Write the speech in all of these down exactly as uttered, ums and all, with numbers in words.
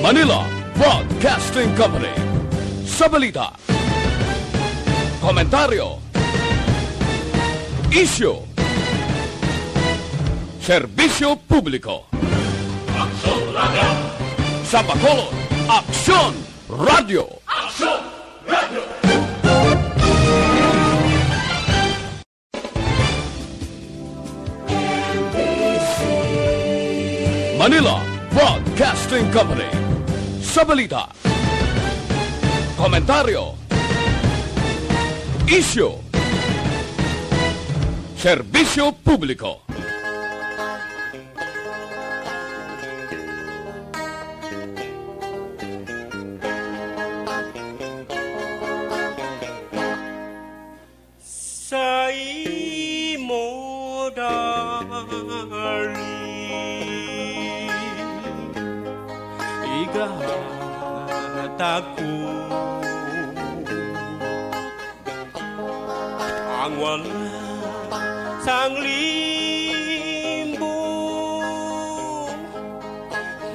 Manila Broadcasting Company. Sa balita, komentaryo, isyu, serbisyo publiko. Aksyon Radio! Sa Bacolod, Aksyon Radio! Aksyon Radio! Manila Broadcasting Company. Sa balita, komentaryo, isyu, serbisyo publiko. Sa imo, darling, igahatag ko ang wala sang limbo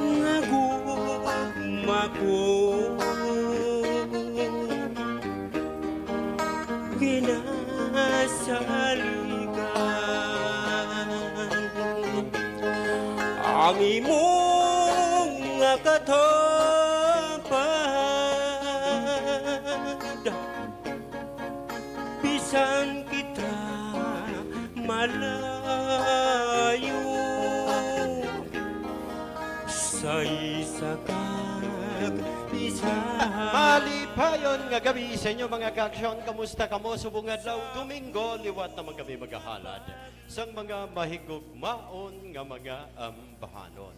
nga gugma ko. Ginasaligan ang imo nga katapad, bisan kita malayo. Sa isa kag isa. Malipayon nga gabi sa inyo, mga kaaksyon. Kamusta kamo? Subong adlaw, Domingo, liwat naman kami magahalad sang mga mahigugmaon nga mga ambahanon.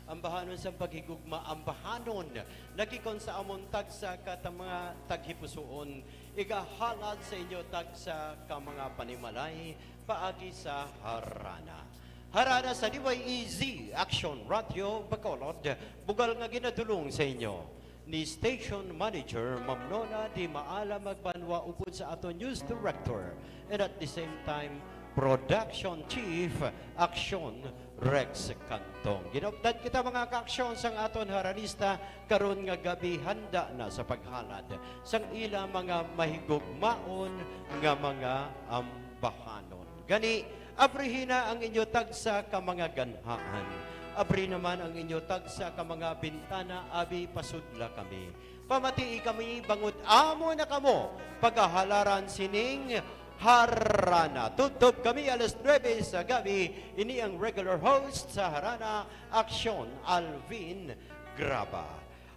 Ambahanon sang paghigugma, ambahanon nagikon sa amon tagsa ka ta-, mga taghipusuon, igahalad sa inyo tagsa ka mga panimalay paagi sa harana. Harana sa D Y E Z Action Radio Bacolod, bugal nga ginadulong sa inyo ni Station Manager Ma'am Nona Di Maala Magbanwa, upod sa aton News Director and at the same time Production Chief Action Rex Cantong. Ginaupdan kita, mga kaaksyon, sang aton haranista karon nga gabi, handa na sa paghalad sang ila mga mahigugmaon nga mga ambahanon. Gani, abrihina ang inyo tagsa ka mga ganhaan. Abri naman ang inyo tagsa ka mga bintana, abi pasudla kami. Pamatii kami, bangod amo na kamo pagahalaran sining harana. Tubtob kami alas nuebe sa gabi. Ini ang regular host sa harana, Aksyon, Alvin Graba.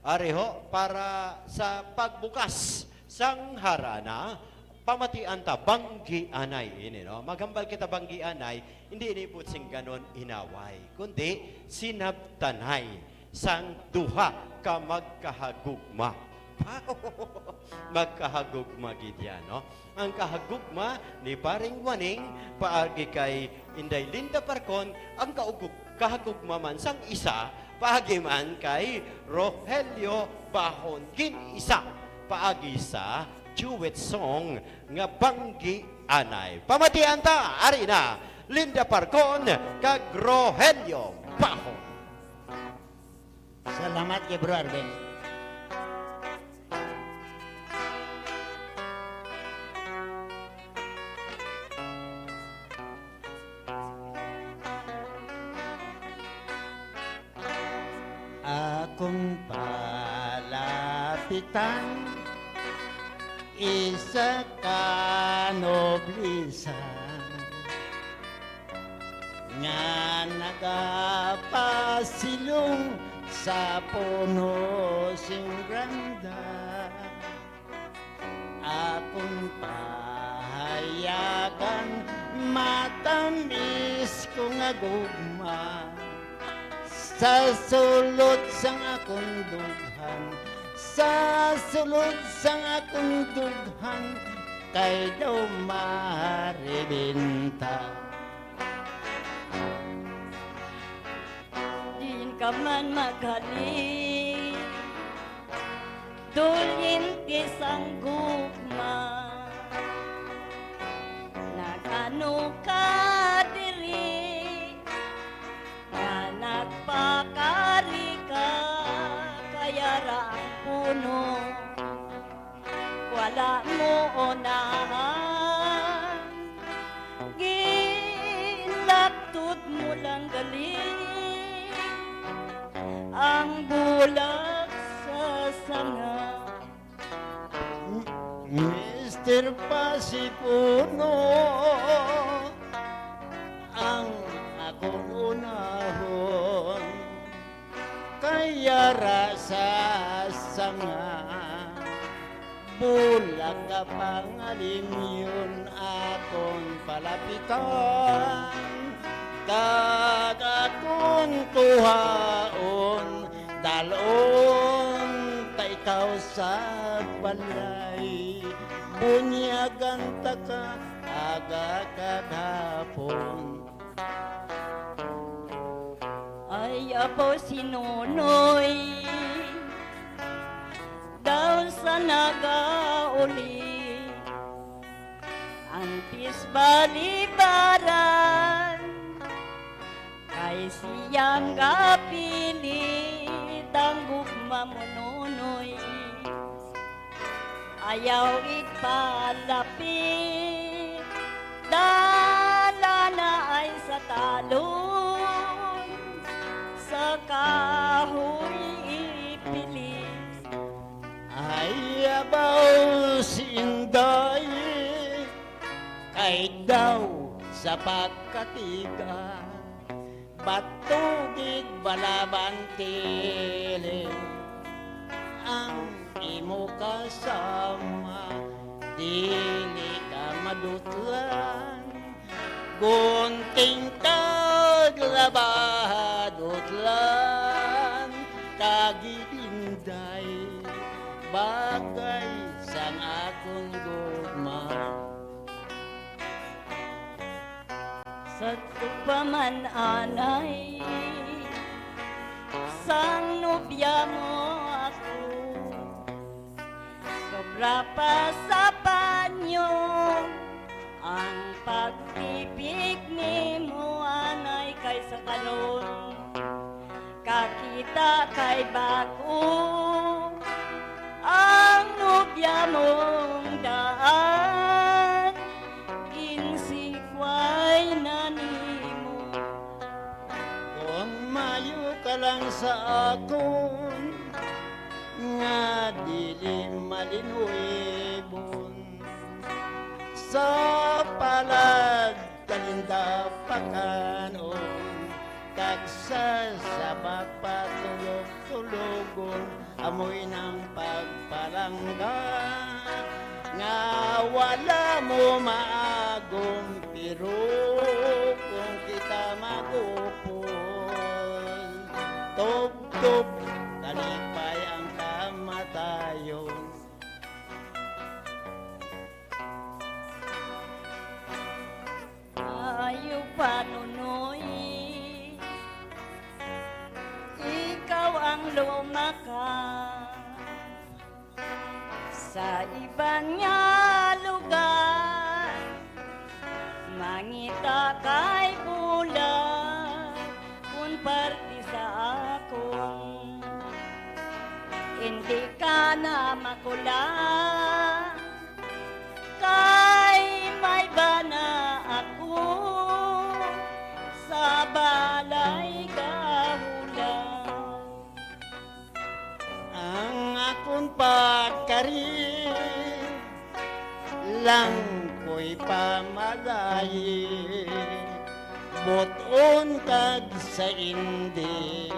Ari ho, para sa pagbukas sang harana, pamatian ta, banggianay ini, no? Maghambal kita, banggianay, hindi ini buot sing ganon inaway, kundi sinabtanay sang duha ka magkahagugma. Magkahagugma gid yan, no? Ang kahagugma ni Paring Waning paagi kay Inday Linda Parcon, ang kaugug-, kahagugma man sang isa paagi man kay Rogelio Bahon, gin-isa paagi sa duet song nga Banggianay. Pamatian ta, ari na, Linda Parcon kag Rogelio Bahon. Salamat kay Bro Arvin. Akon palapitan, isa ka noblesa nga nagapasilong sa puno sing granda. Akon pahayagan, matamis ko nga gugma. Sa sulod sang akon dughan, sa sulod sang akon dughan, kay daw marebenta. Diin ka man maghalin, tulyente sang gugma. Ano ka diri nga nagpakari ka, kaya ra ang puno wala mo unahan. Ginlaktod mo lang gali ang bulak sa sanga. Mister Pasipuno, ang akong unahon, kay yara sa sanga, bulak ka pangalimyon akon palapitan, kag akon kuhaon, dal-on ta ikaw sa balay, bunyagan ta ka aga kag hapon. Ay, apo si Nonoy, daw sa nagauli, antes balibaran, kay siyang gapilit ang gugma mo, Nonoy. Ayaw igpalapit, dala na ay sa talon, sa kahoy ipilit. Ay, abaw si Inday, kay daw sa pagkatiga, batugig balabantili ang imo kasama, dili ka madutlan. Gunting kag labahad utlan, kag Inday, bagay sang akon gugma. Sa tupa man anay, sang nobya mo ako, sobra pa sa panyo ang pagtipik nimo anay kaysa karon. Kakita kay bag-o ang nobya mong daan, ginsikway na nimo. Kon maayo ka lang sa akon, nga dili malinwibon sa palad kaninda pakanon, kag sa sabak patulog-tulogon, amoy nang pagpalangga nga wala mo maagom, pero kung kita mag-upod, tubtob, kalipay ang kamatayon. Ayo pa, Nonoy, ikaw ang lumakas sa iban nga lugar, mangita kay bulag kun parte sa akon. Hindi ka na makulang, kay may bana ako sa balay gahulang. Ang akon pagkari lang ko'y pamalayi, but-on kag sa indi,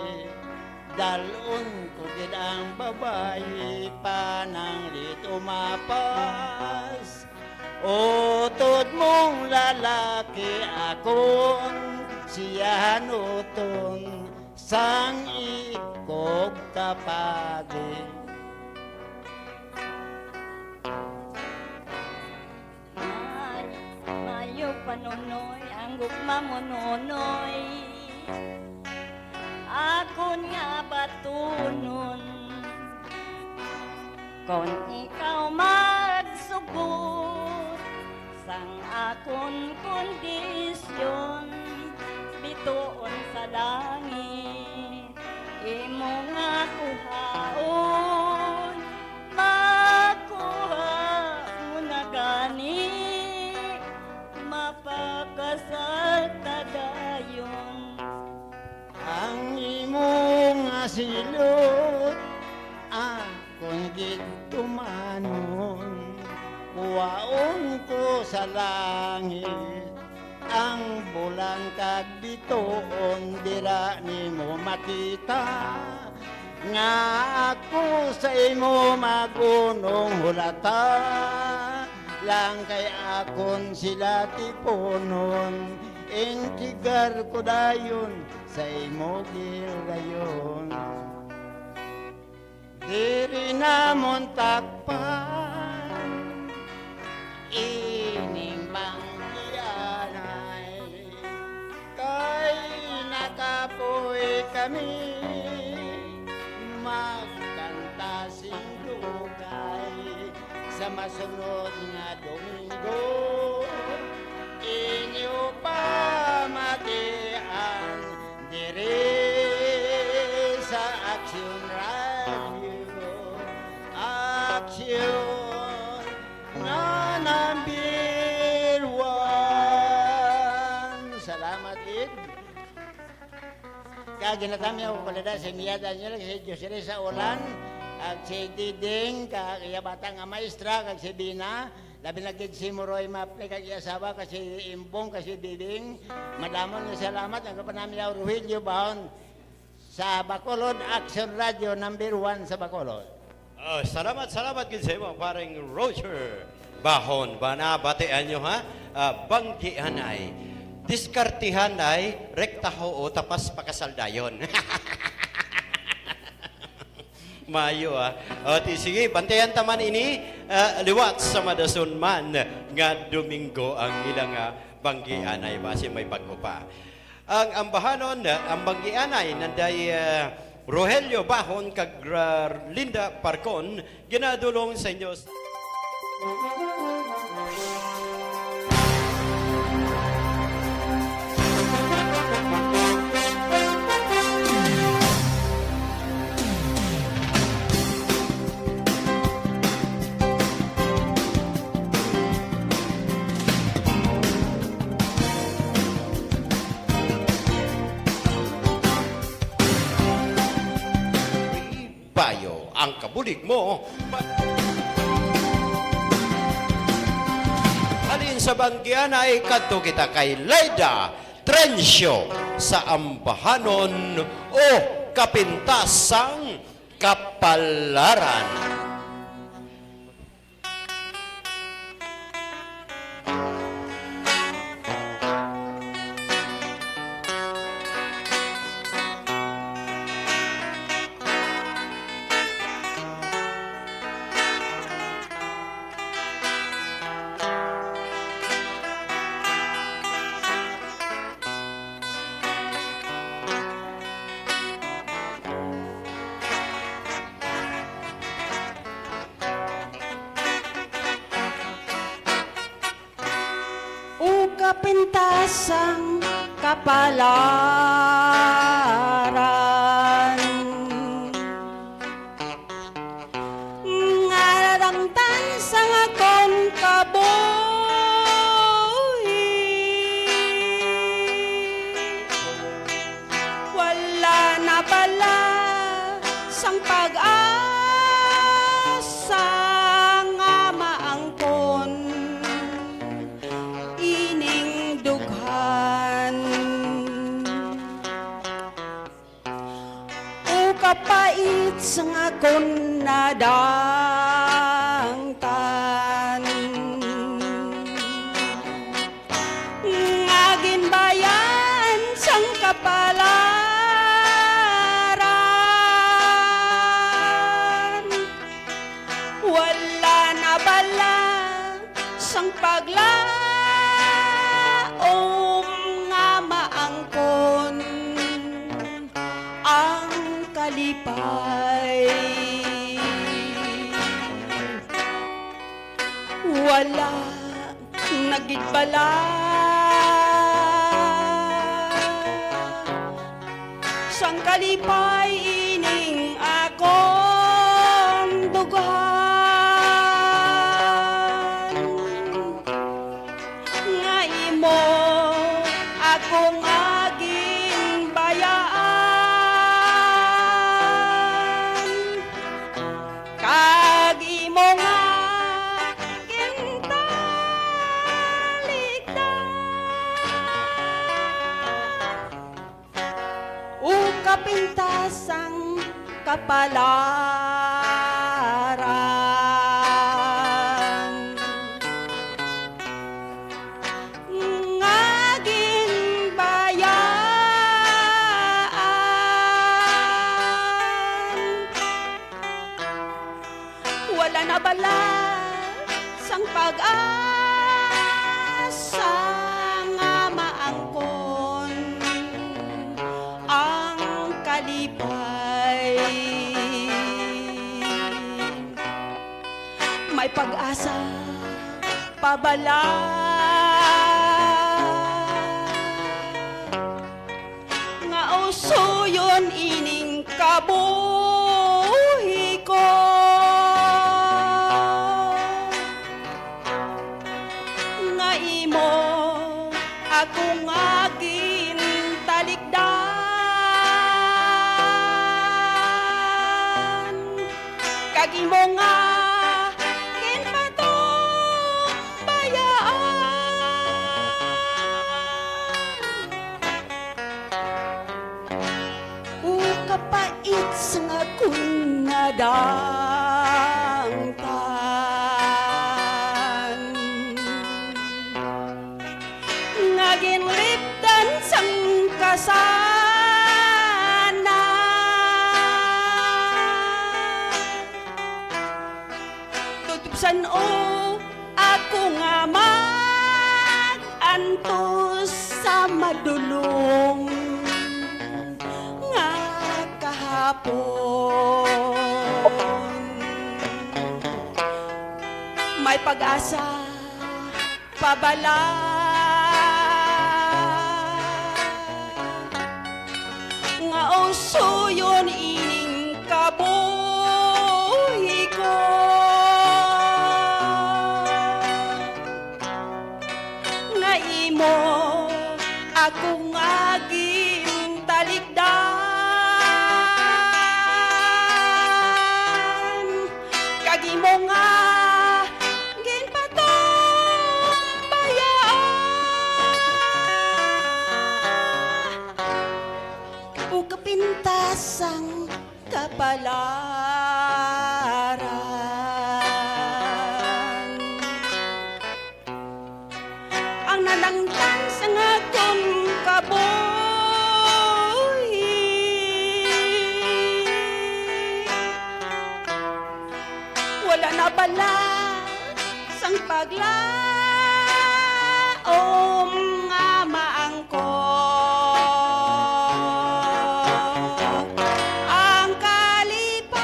dal-on ko gid ang babayi, pananglit umapas. Utod mong lalaki akon siya hanuton sang ikog kapadi. May, mayo pa, Nonoy, ang gugma mo, Nonoy, akon nga batunon. Kon ikaw magsugot Sang akon kondisyon, bituon sa langit, imo nga kuhaon, makuha mo na gani, mapakasal ta dayon. Ang imo nga silot, akon gid tumanon. Kuhaon ko sa langit ang bulan kag bituon, dira nimo makita nga ako sa imo magunong hulata lang kay akon sila tipunon. Entregar ko dayon sa imo gilayon. Diri namon takpan ining banggianay, kay nakapoy kami magkanta sing dugay. Sa masunod nga Domingo, inyo pamatian diri sa Action Radio. Action nga number one. Salamat gid. Kag ginatamyaw ko pala si Mia Daniel, si Joselisa Olan, kag si Diding, kag iya bata nga maestra, kag si Bina, labi na gid si Moroy Mapni, kag iya asawa, kag si Imbong, kag si Bibing. Madamo nga salamat, ang kapanamyaw, Rogelio Bahon, sa Bacolod Action Radio, number one sa Bacolod. Oh, salamat, salamat gid sa imo, pareng Roger Bahon. Ba, nabatian nyo, ha? Ah, banggianay. Diskartihanay, rekta ho o tapas pakasaldayon. Mayo, ah. O, ti, sige, bantayan ta man ini, ah, liwat sa madason man nga Domingo ang ilang, ah, banggianay, basi may bag-o pa. Ang ambahanon, ang banggianay nanday, ah, Rogelio Bahon kag, ah, Linda Parcon, ginadulong sa inyo sa Bayo ang kabulig mo. Halin sa banggianay, kadto kita kay Laida Trencio sa ambahanon o kapintasang kapalaran. O kapintasang kapalaran, nga nadangtan sang akon kabuhi. Wala na bala sang pag-asa nga maangkon ining dughan. O kapait sang akon nadangtan, nga ginbayaan sang kapalaran. Wala na bala sang paglaom nga maangkon ang kalipay. Wala na Bala sang kalipay ining akon dughan, nga imo akong aginbayaan, kag imo nga gintalikdan. O kapintas sang kapalaran nga ginbayaan. Wala na bala sang pag-asa nga maangkon ang kalipay. May pag-asa pa bala nga usuyon ining kabuhi ko, nga imo ako nga gintalikdan, kag imo nga ginpatumbayaan. O kapait sang akon nadangtan, nga ginlipdan sang kasana. Tutup san-o ako nga mag-antos sa madulong nga kahapon. May pag-asa pa bala nga usuyon ining kabuhi ko, nga imo ako nga gintalikdan, kag imo nga ginpatumbayaan. O kapintas sang kapalaran, ang nanangtang sang akon kabuhi. Wala na bala sang paglaom nga maangkon ang kalipay.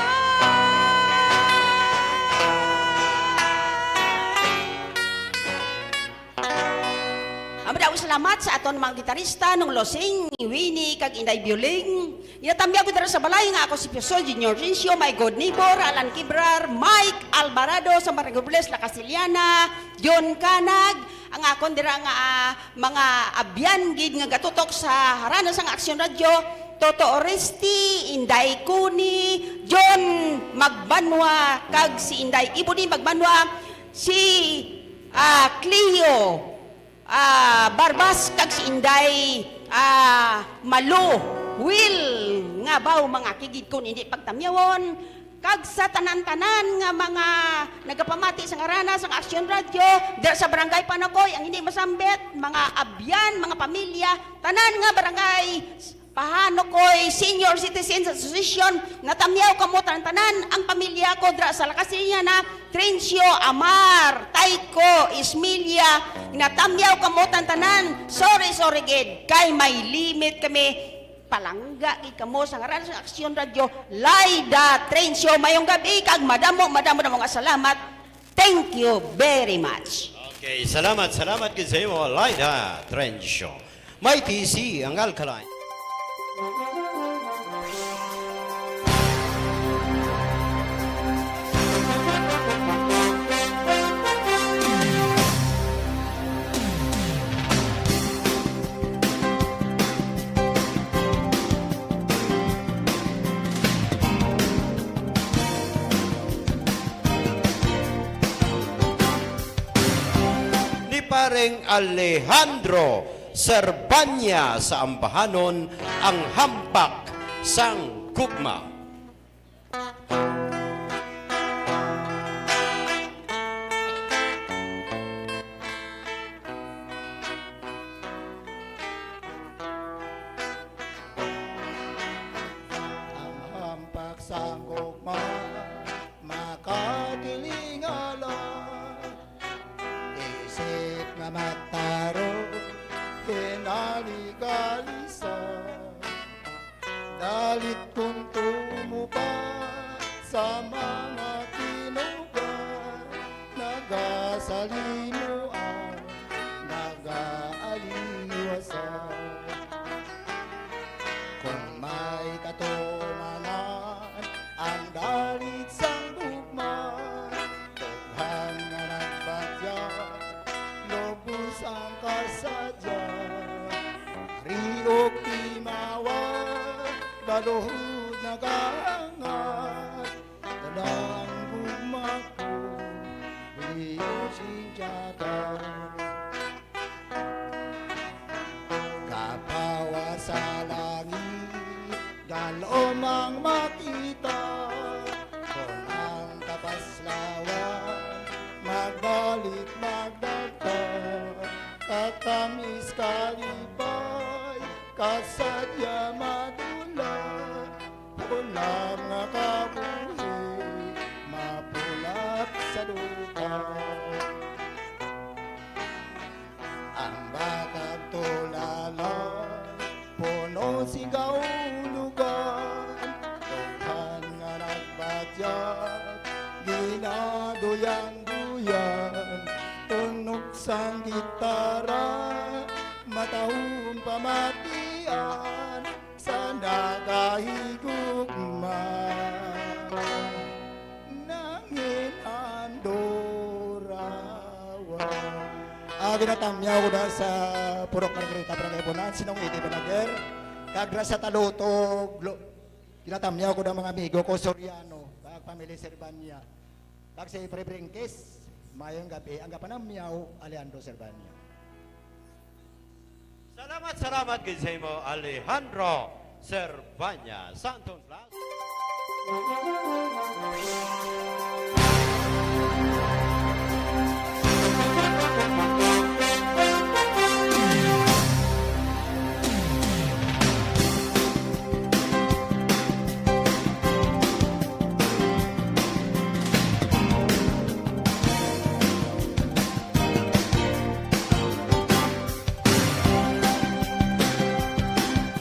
Ang madamo salamat sa aton mga gitarista, Nong Losing, Winnie, kag Inday Bioling. Ginatamyaw ko dira sa balay nga ako si Piso Junior Rincio, my good neighbor, Alan Kibrar, Mike Alvarado, sa Barangay Robles, La Castellana, John Canag, ang akon dira nga, ah, mga abyan gid nga gatutok sa harana sang Aksyon Radyo, Toto Oresti, Inday Kuni, John Magbanwa, kag si Inday Ebony Magbanwa, si, ah, Cleo, ah, Barbas, kag si Inday, ah, Malu Will, nga baw mga kigid kon hindi pagtamyawon, kag sa tanan-tanan nga mga nagapamati sa ngarana sang Aksyon Radyo, dira sa Barangay Panokoy, ang hindi masambit, mga abyan, mga pamilya, tanan nga barangay, Pahanokoy Senior Citizens Association, natamyaw kamo tanan-tanan, ang pamilya ko dira sa La Castellana, Trencio, Amar, Taiko, Ismilia, natamyaw kamo tanan-tanan. Sorry, sorry gid, kay may limit kami. Palangga gid kamo sa ngaran sa Aksyon Radyo, Laida Trencio. Mayong gabi kag madamo, madamo, madamo nga salamat. Thank you very much. Okay, salamat, salamat gid sa imo, Lyda Trencio. May T C ang Alkaline. Ni Pareng Alejandro Serbanya sa Ambahanon ang Hampak sang Gugma. Ang hampak sang gugma makatilingala, isip nga mataro, hinalikalisa. Dalit kon tumupat sa mga tinugan, nagasalimuan, nagaaliwasan. Kon may katumanan ang dalit sang gugma, daghan nga nagbatyag, lubos ang kasadya. Riok timawa, baluhod nagaangat, dala ang gugma ko, liyo sing tiyaga. Kapawa sa langit, galom ang makita. Kon ang kapaslawan magbalik magdagta, katamis kalipay, kasadya madula, pulang nga kabuhi, mapulak sa duta. Ang bakag tulala, puno sing kaulugan, daghan nga nagbatyag, ginaduyan-duyan, tunog sang gitara, matahom pamatian, sa nagahigugma. Nangin ang durawa. Ah, ginatamyaw ko na sa Purok Margarita, Barangay Bunan, Sinong Iti Balaguer. Kag ra sa Talutog, lo-, ginatamyaw ko na mga amigo ko, Soriano, kag pamilya Serbanya. Kag si Pre Bringkis, mayong gabi, ang gapanamyaw, Alejandro Serbanya. Salamat, salamat gid sa imo, Alejandro Serbanya. Santos Las.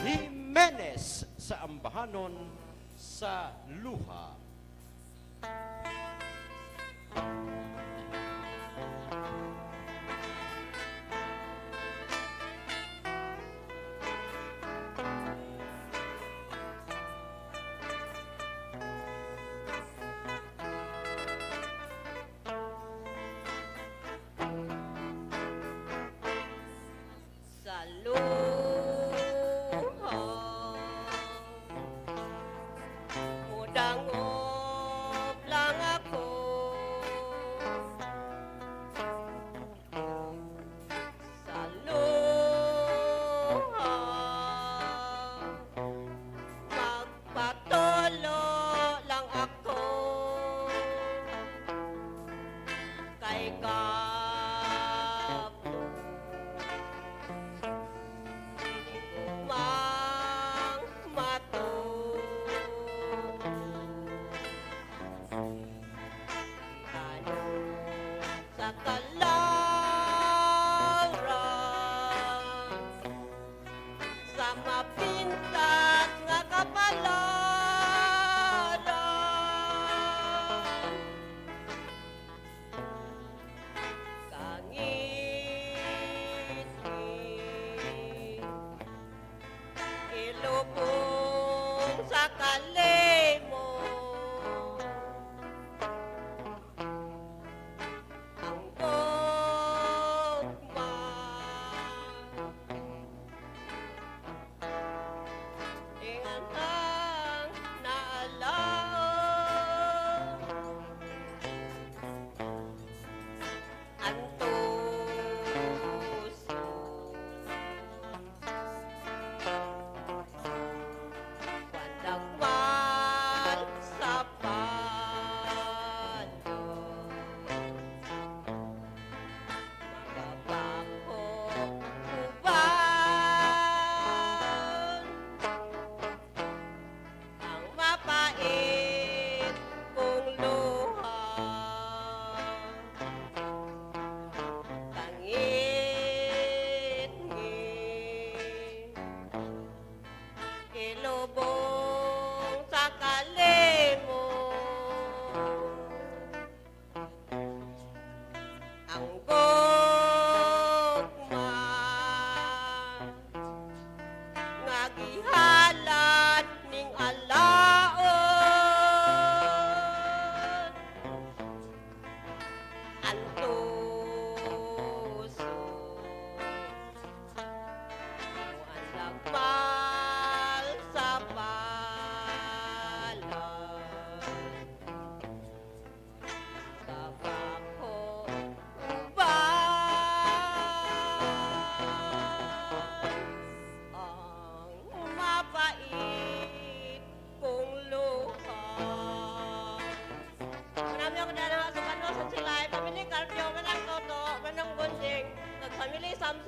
Jimenez sa Ambahanon sa Luha. Sa luha, mudangop lang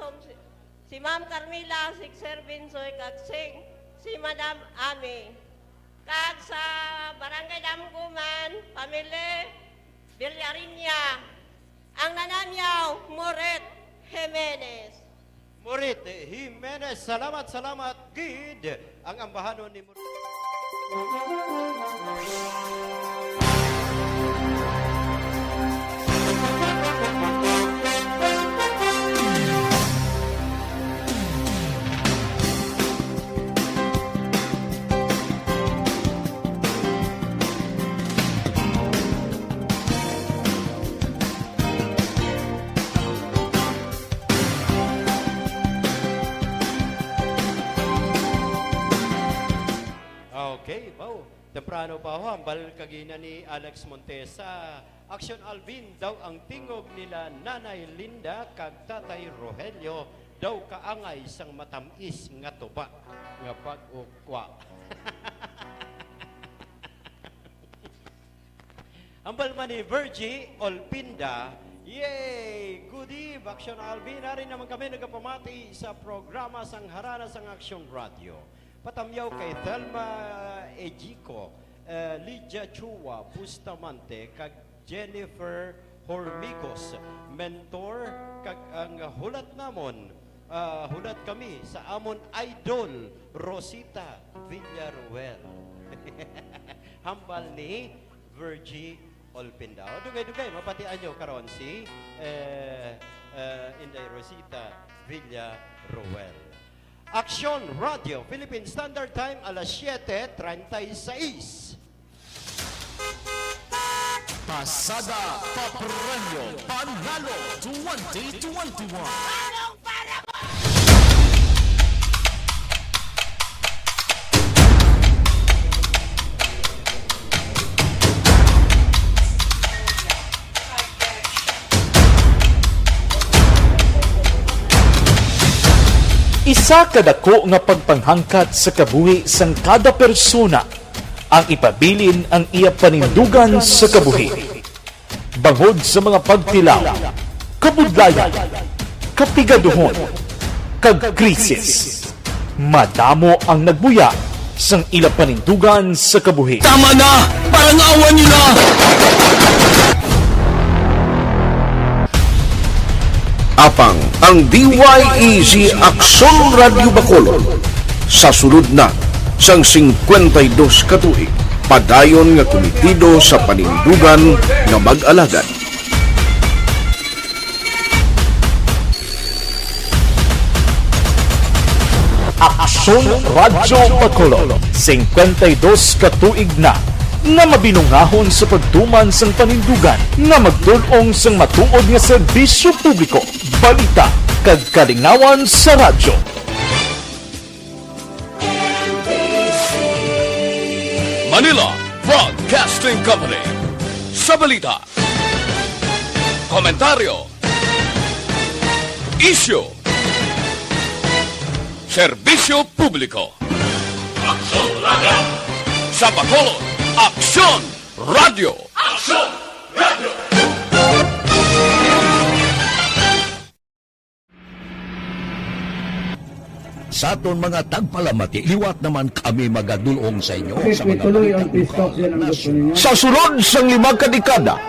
Si, si Ma'am Carmela, si Sir Binsoy, kag sing, si Madam Ami. Kag sa Barangay Damguman, pamilya Villariña, ang nanamyaw, Moret Jimenez. Moret Jimenez, salamat, salamat, gid. Ang ambahanon ni Moret. Okay, wow. Temprano pa ho, hambal kagina ni Alex Montesa. Action Alvin daw ang tingog nila Nanay Linda kag Tatay Rogelio daw kaangay sang matamis nga tuba nga pag-ukwa. Hambal man ni Virgie Olpinda, yay! Good eve, Action Alvin. Ari naman kami nagapamati sa programa sang Harana sang Action Radio. Patamyaw kay Thelma Ejico, eh, Lydia Chua Bustamante, kag Jennifer Hormigos, mentor, kag ang hulat namon, ah, hulat kami sa amon idol, Rosita Villaruel. Hambal ni Virgie Olpinda. O, dugay-dugay, mapatian nyo karon si, eh, eh, Inday Rosita Villaruel. Action Radio, Philippine Standard Time, alas siete treinta y seis. Pasada Papremyo Panalo twenty twenty-one. Isa ka dako nga pagpanghangkat sa kabuhi sang kada persona ang ipabilin ang iya panindugan sa kabuhi. Bangod sa mga pagtilaw, kabudlayan, kapigaduhon, kag krisis, madamo ang nagbuya sang ila panindugan sa kabuhi. Tama na! Parangawan niyo na! Apang ang D Y E G Aksyon Radyo Bacolod sa sulod na sang singkwenta y dos ka tuig, padayon nga kumitido sa panindugan nga mag-alagad. Aksyon Radyo Bacolod, singkwenta y dos ka tuig na nga mabinungahon sa pagtuman sang panindugan nga magtul-ong sang matuod nga serbisyo publiko, balita, kag kalingawan sa radyo. Manila Broadcasting Company. Sa balita, komentaryo, isyu, serbisyo publiko. Aksyon Radyo. Sa Bacolod, Aksyon Radyo. Aksyon Radyo. Sa aton mga tagpalamati, liwat naman kami magadul-ong sa inyo sa mga balita lokal, nasyonal. Sa sulod sang lima ka dekada,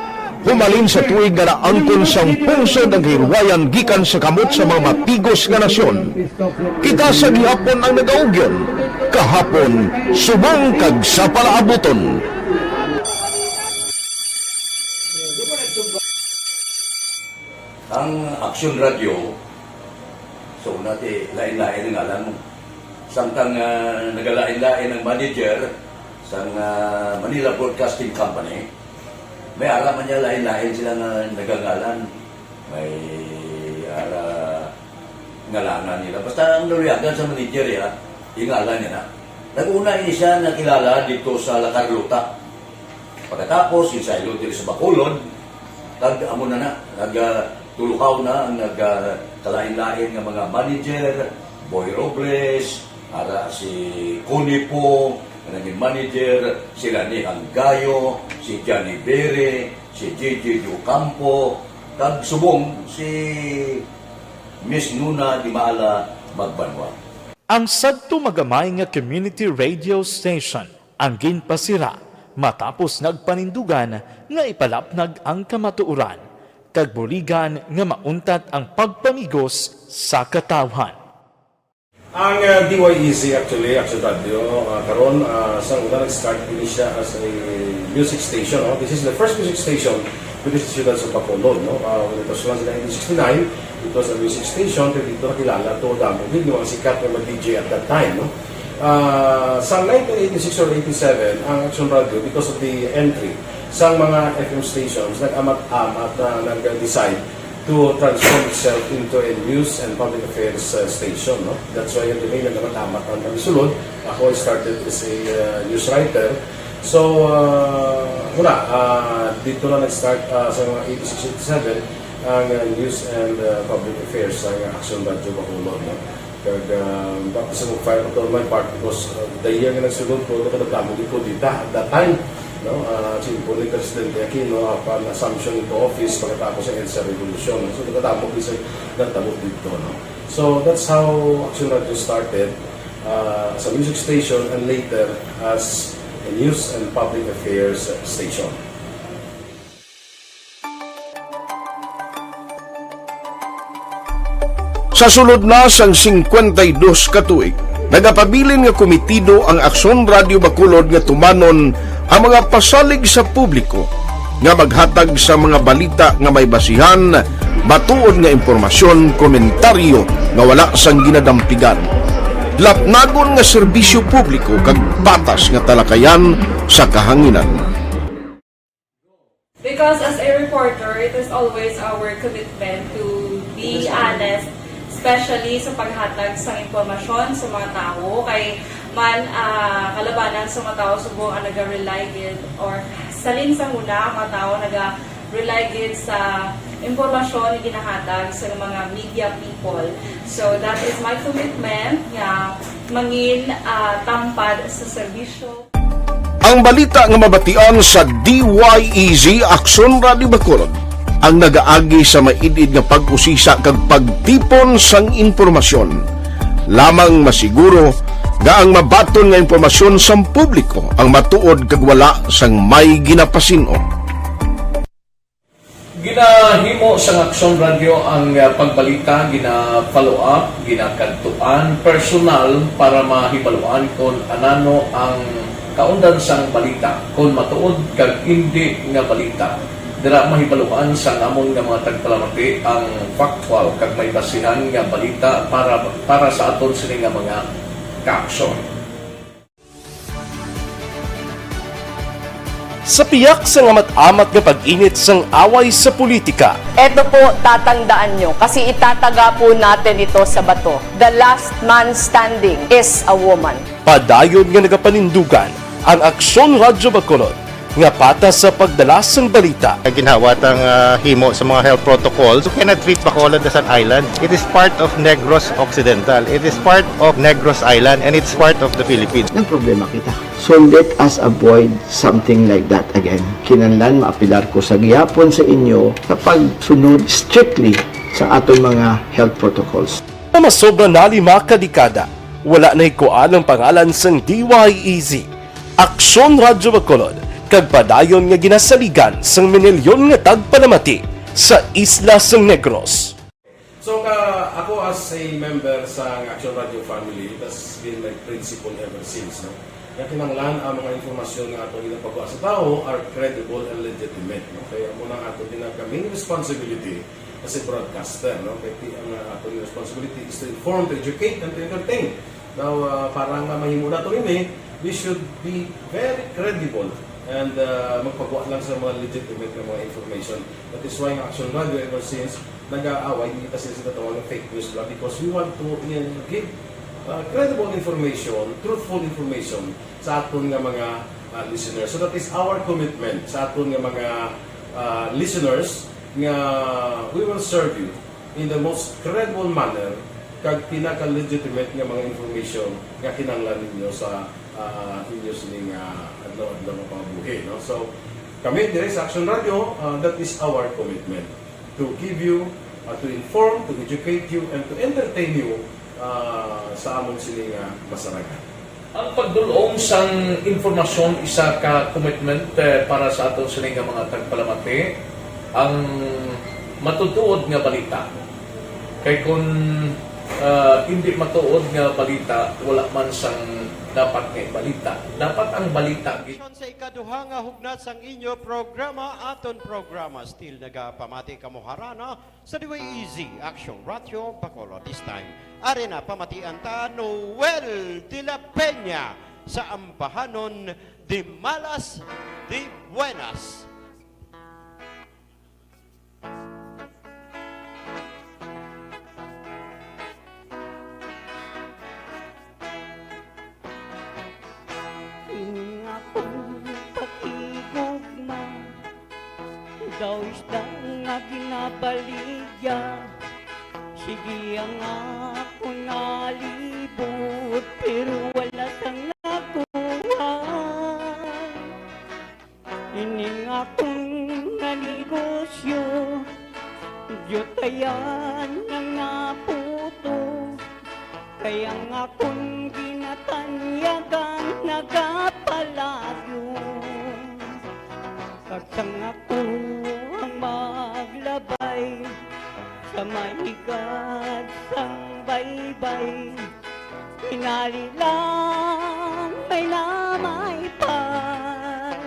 humalin sa tuig nga naangkon sang pungsod ang kahilwayan gikan sa kamot sa mga mapigos nga nasyon, kita sa gihapon ang nagaugyon, kahapon subong kag sa palaabuton. Ang Aksyon Radyo, sa una ti lain-lain ang ngalan mo. Samtang, ah, nagalain-lain ang manager sang, ah, Manila Broadcasting Company, may ara man niya lain-lain sila nga nagangalan. May ara ngalanan nila. Basta ang naluyagan sa manager, ya, yung ngalan niya na. Nag-una ini siya nakilala dito sa La Carlota. Pagkatapos, ginsaylo diri sa Bacolod, kag amo na na, nag, ah, tulukaw na ang nag, ah, kalain-lain nga mga manager, Boy Robles, ara si Connie Po, nga naging manager, si Rani Hanggayo, si Johnny Bere, si J J Ocampo, kag subong si Miss Nuna Dimala Magbanwa. Ang sadto magamay nga community radio station ang ginpasira matapos nagpanindugan nga ipalapnag ang kamatuoran kag buligan nga mauntat ang pagpamigos sa katawhan. Ang, uh, D Y E Z, actually, Action Radio, uh, karon, uh, sa una nag-start ini siya as a music station, no? This is the first music station within the siyudad sa Bacolod, no? Uh, when it was launched in nineteen sixty-nine, it was a music station, pero dito nakilala to damo gid nga mga sikat nga mga D J at that time, no? Uh, sa nineteen eighty-six or eighty-seven, ang Action Radio, because of the entry sa mga F M stations, nag-amat-amat na nag-decide to transform itself into a news and public affairs, uh, station, no? That's why yung delay na naman amat ang kami sulod. Ako, I started as a, uh, news writer. So, uh, muna, uh, dito na nag-start, uh, sa mga eighty-six, eighty-seven ang, uh, news and, uh, public affairs sa Action Radio Bacolod, no? Kag, ah, baptism of fire ko on my part because, ah, the year nga nagsulod ko, nagkadamo gid ko dita at that time, no? Ah, simple ni Presidente Aquino, apan assumption into office pagkatapos sa EDSA Revolution. So, nagkadamo gid sa nagtabo dito, no? So, that's how Action Radio started, ah, as a music station and later as a news and public affairs station. Sa sulod na sang singkwenta y dos ka tuig, nagapabilin nga komitido ang Aksyon Radio Bacolod nga tumanon ang mga pasalig sa publiko nga maghatag sa mga balita nga may basihan, matuod nga impormasyon, komentaryo nga wala sang ginadampigan, lapnagon nga serbisyo publiko kag patas nga talakayan sa kahanginan. Because as a reporter, it is always our commitment to be honest, especially sa paghatag sa impormasyon sa mga tawo. Kay man, ah, kalabanan sa mga tawo subong ang naga-rely gid or salin sa huna ang mga tawo naga-rely gid sa impormasyon nga ginahatag sa mga media people. So that is my commitment nga mangin, ah, tampad sa serbisyo. Ang balita nga mabatian sa D Y E Z Aksyon Radio Bacolod ang nagaagi sa maid-id nga pag-usisa kag pagtipon sang impormasyon. Lamang masiguro nga ang mabaton nga impormasyon sang publiko ang matuod kag wala sang may ginapasin-o. Ginahimo sang Aksyon Radio ang, ah, pagbalita, gina-follow up, ginakadtuan personal para mahibaluan kon anano ang kaundan sang balita, kon matuod kag indi nga balita. Dira mahibaluan sang amon nga mga tagpalamati ang factual kag may basihan nga balita para, para sa aton sini nga mga kaaksyon. Sa piyak sang amat-amat nga pag-init sang away sa politika, Eto po, tatandaan nyo, kasi itataga po natin ito sa bato. The last man standing is a woman. Padayon nga nagapanindugan ang Aksyon Radyo Bacolod nga patas sa pagdala sang balita. Ginhawa tang, ah, himo sa mga health protocols. You cannot treat Bacolod as an island. It is part of Negros Occidental. It is part of Negros Island, and it's part of the Philippines. Nagproblema kita. So let us avoid something like that again. Kinahanglan maapilar ko sa gihapon sa inyo sa pagsunod strictly sa aton mga health protocols. Nga masobra na lima ka dekada, wala na hikuan ang pangalan sang D Y E Z, Aksyon Radyo Bacolod, kag padayon nga ginasaligan sang minilyon nga tagpalamati sa isla sang Negros. So, ka, ako as a member sa Action Radio family, it has been my principle ever since, no? Nga kinahanglan ang mga impormasyon nga ato ginapagawa sa tawo are credible and legitimate, no? Kaya amo na ato ginag-, main responsibility as a broadcaster, no? Kaya ti-, ang, uh, ato responsibility is to inform, to educate, and to entertain. Now, uh, para nga mahimo nato ini, we should be very credible and, uh, magpagawa lang sa mga legitimate nga mga information. That is why ang Action Radio ever since nag-aaway, hindi kasi sila tawag ng fake news ba, because we want to, uh, give, uh, credible information, truthful information sa aton nga mga, uh, listeners. So that is our commitment sa aton nga mga, uh, listeners, nga we will serve you in the most credible manner kag pinaka-legitimate nga mga information nga kinahanglan ninyo sa, ah, inyo sining, ah, adlaw-adlaw nga pangabuhi, no? So, kami dire sa Action Radio, ah, that is our commitment to give you uh, to inform, to educate you, and to entertain you, uh, sa amon sini nga masarangan. Ang pagdul-ong sang impormasyon isa ka commitment, eh, para sa aton sini nga mga tagpalamati, ang matutuod nga balita. Kay kun, ah, hindi matuod nga balita, wala man sang dapat nga ibalita. Dapat ang balita gi- Sa ikaduha nga hugnat sang inyo programa, aton programa, still nagapamati kamo harana sa D Y E Z Action Radio Bacolod. This time, ari na pamatian ta Noel de la Peña sa Ambahanon de Malas de Buenas. Ini nga akon pakigugma, daw isda nga ginabaligya. Sige ang akon nga libot, pero wala sang nakuha. Ini nga akon nga negosyo, diyutayan ang naputo. Kay ang akon ginatanyagan nagapalayo. Kag sang ako ang maglabay sa may higad sang baybay, hinali lang may namaypay.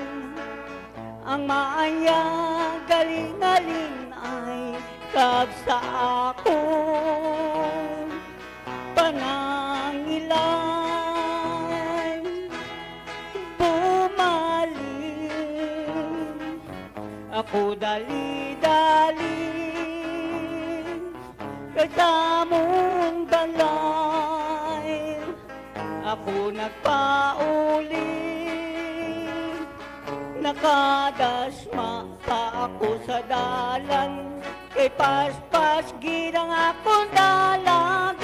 Ang maayag galing-galing ay kag sa akon panangilay. Bumalik ako dali-dali kay sa among balay. Ako nagpauli, nakadasma pa ako sa dalan, kay paspas gid ang akon dalagan.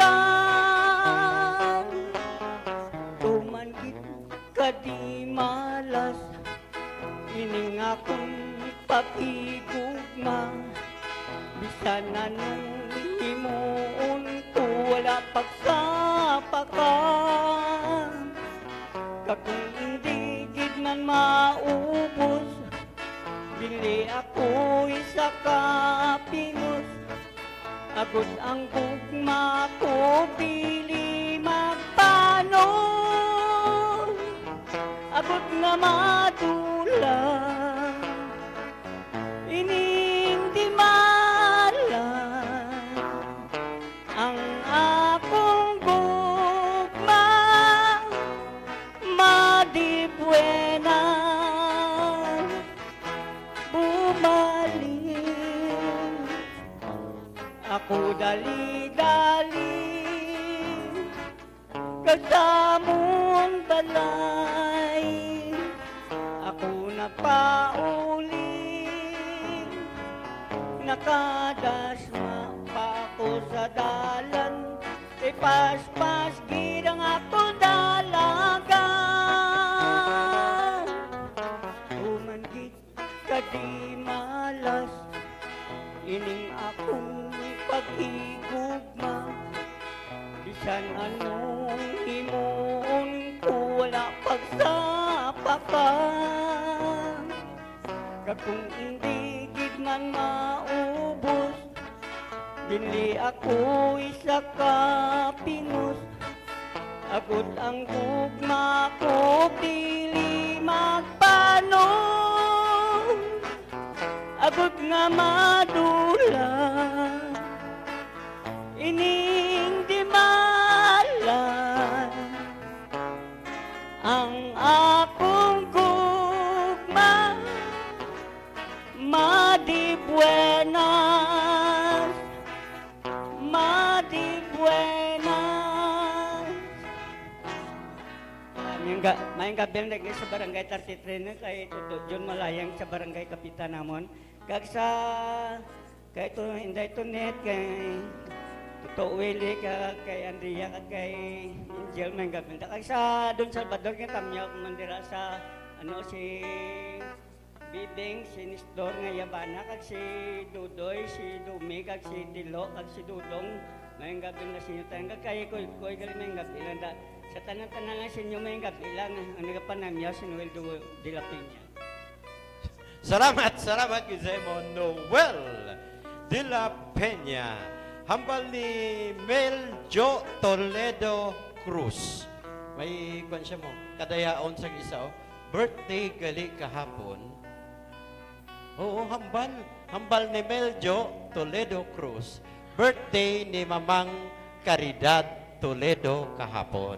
Tuman gid ka di malas, ining akon pakigugma. Bisan anong himuon ko, wala pagsapaka. Kag kung hindi gid man maubos, dili ako isa ka pingos. Agod ang gugma ko dili magpanon, agod nga madula ining di malas. Ang akong gugma, Madi Buenas, bumalik ako dali-dali kag sa among balay. Ako nagpauli, nakadasma pa ako sa dalan. Kay paspas gid ang akon dalagan. Tuman gid ka di malas, ining akong paghigugma. Bisan anong himuon ko, wala pagsapaka. Kag kung hindi gid man maubos, dinli ako isa ka pingos. Agod ang gugma ko dili magpanon, agod nga madula ining di malas. Ang akong gugma, Madi Buenas, Madi Buenas. Ah, mayong ga-, mayong gabi lang lagi sa Barangay thirty-three na kay Toto John Malayang sa Barangay Kapitan namon. Kag sa, kay to, Inday Tonet, kay Toto Willie, kag kay Andrea, kag kay Angel, mayong gabi lang. Kag sa Don Salvador, kay Tamya, kumandira sa, ano, si Bibing, si Nestor nga yabana, kag si Dudoy, si Dumi, kag si Tilo, kag si Dudong. Mayong gabi na sa inyo tanan, kag kay Koy Koy, gali mayong gabi lang da. Sa tanan-tanan lang sa inyo, mayong gabi lang. Ang nagapanamyaw, si Noel Du-, de la Peña. Salamat, salamat gid sa imo, Noel de la Peña. Hambal ni Mel Jo Toledo Cruz. May kwan siya mo, kadayaon sa isa, oh. Birthday gali kahapon. Oo, hambal. Hambal ni Mel Jo Toledo Cruz. Birthday ni Mamang Caridad Toledo kahapon.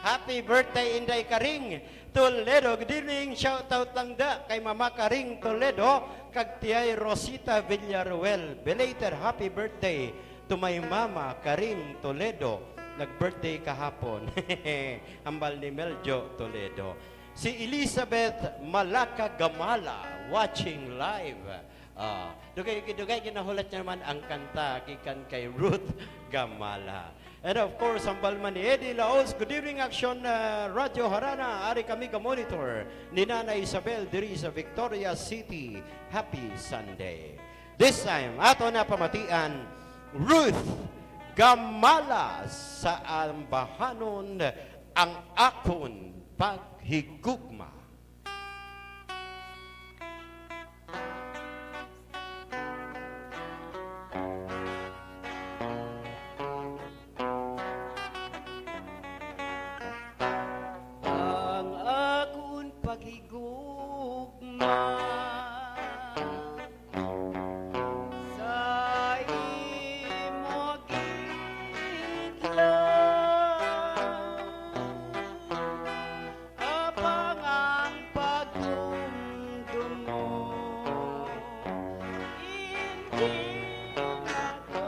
Happy birthday, Inday Karing Toledo. Good evening. Shout out lang da kay Mama Karing Toledo kag Tiyay Rosita Villaruel. Belated happy birthday to my Mama Karing Toledo. Nag-birthday kahapon. Hambal ni Mel Jo Toledo. Si Elizabeth Malaka Gamala watching live. Ah, dugay, dugay ginahulat niya naman ang kanta gikan kay Ruth Gamala. And of course, hambal man ni Eddie Laos, "Good evening, Action, uh, Radio Harana. Ari kami ga-monitor ni Nana Isabel diri sa Victoria City. Happy Sunday." This time, ato na pamatian, Ruth Gamala sa ambahanon, "Ang Akon Paghigugma." Ang akon paghigugma sa imo gidla. Apang ang pagdumdum mo, hindi na ko.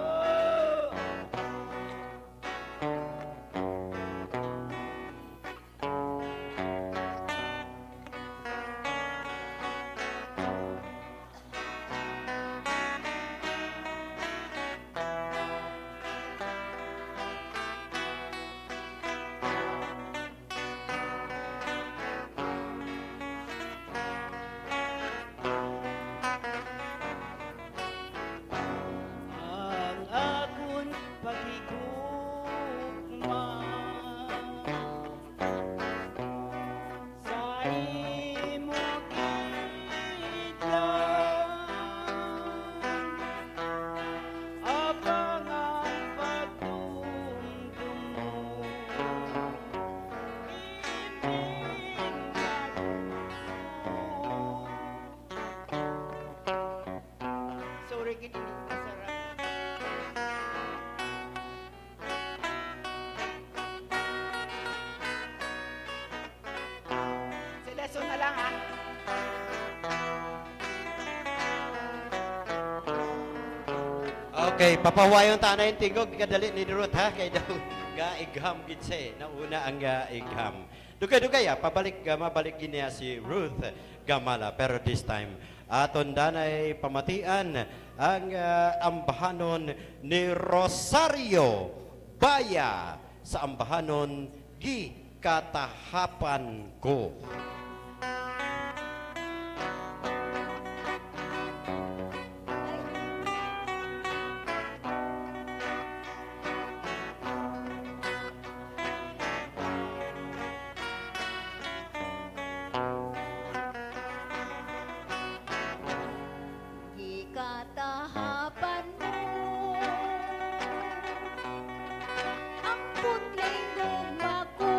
Ang akon paghigugma sa imo gidlan, apang ang pagdumdum mo, hindi na ko. Sorry, gid, hindi ko masarap. Sa lason na lang, ha? Okay, papahuwayon ta na yung tingog. Kadali ni Ruth, ha? Kay daw, gaigham gid siya, eh. Nauna ang gaigham. Dugay-dugay, ah, pabalik, ah, mabalik gid niya si Ruth Gamala, pero this time, aton danay pamatian ang, ah, ambahanon ni Rosario Baya sa ambahanon Gikatahapan Ko. Gikatahapan mo ang putling gugma ko.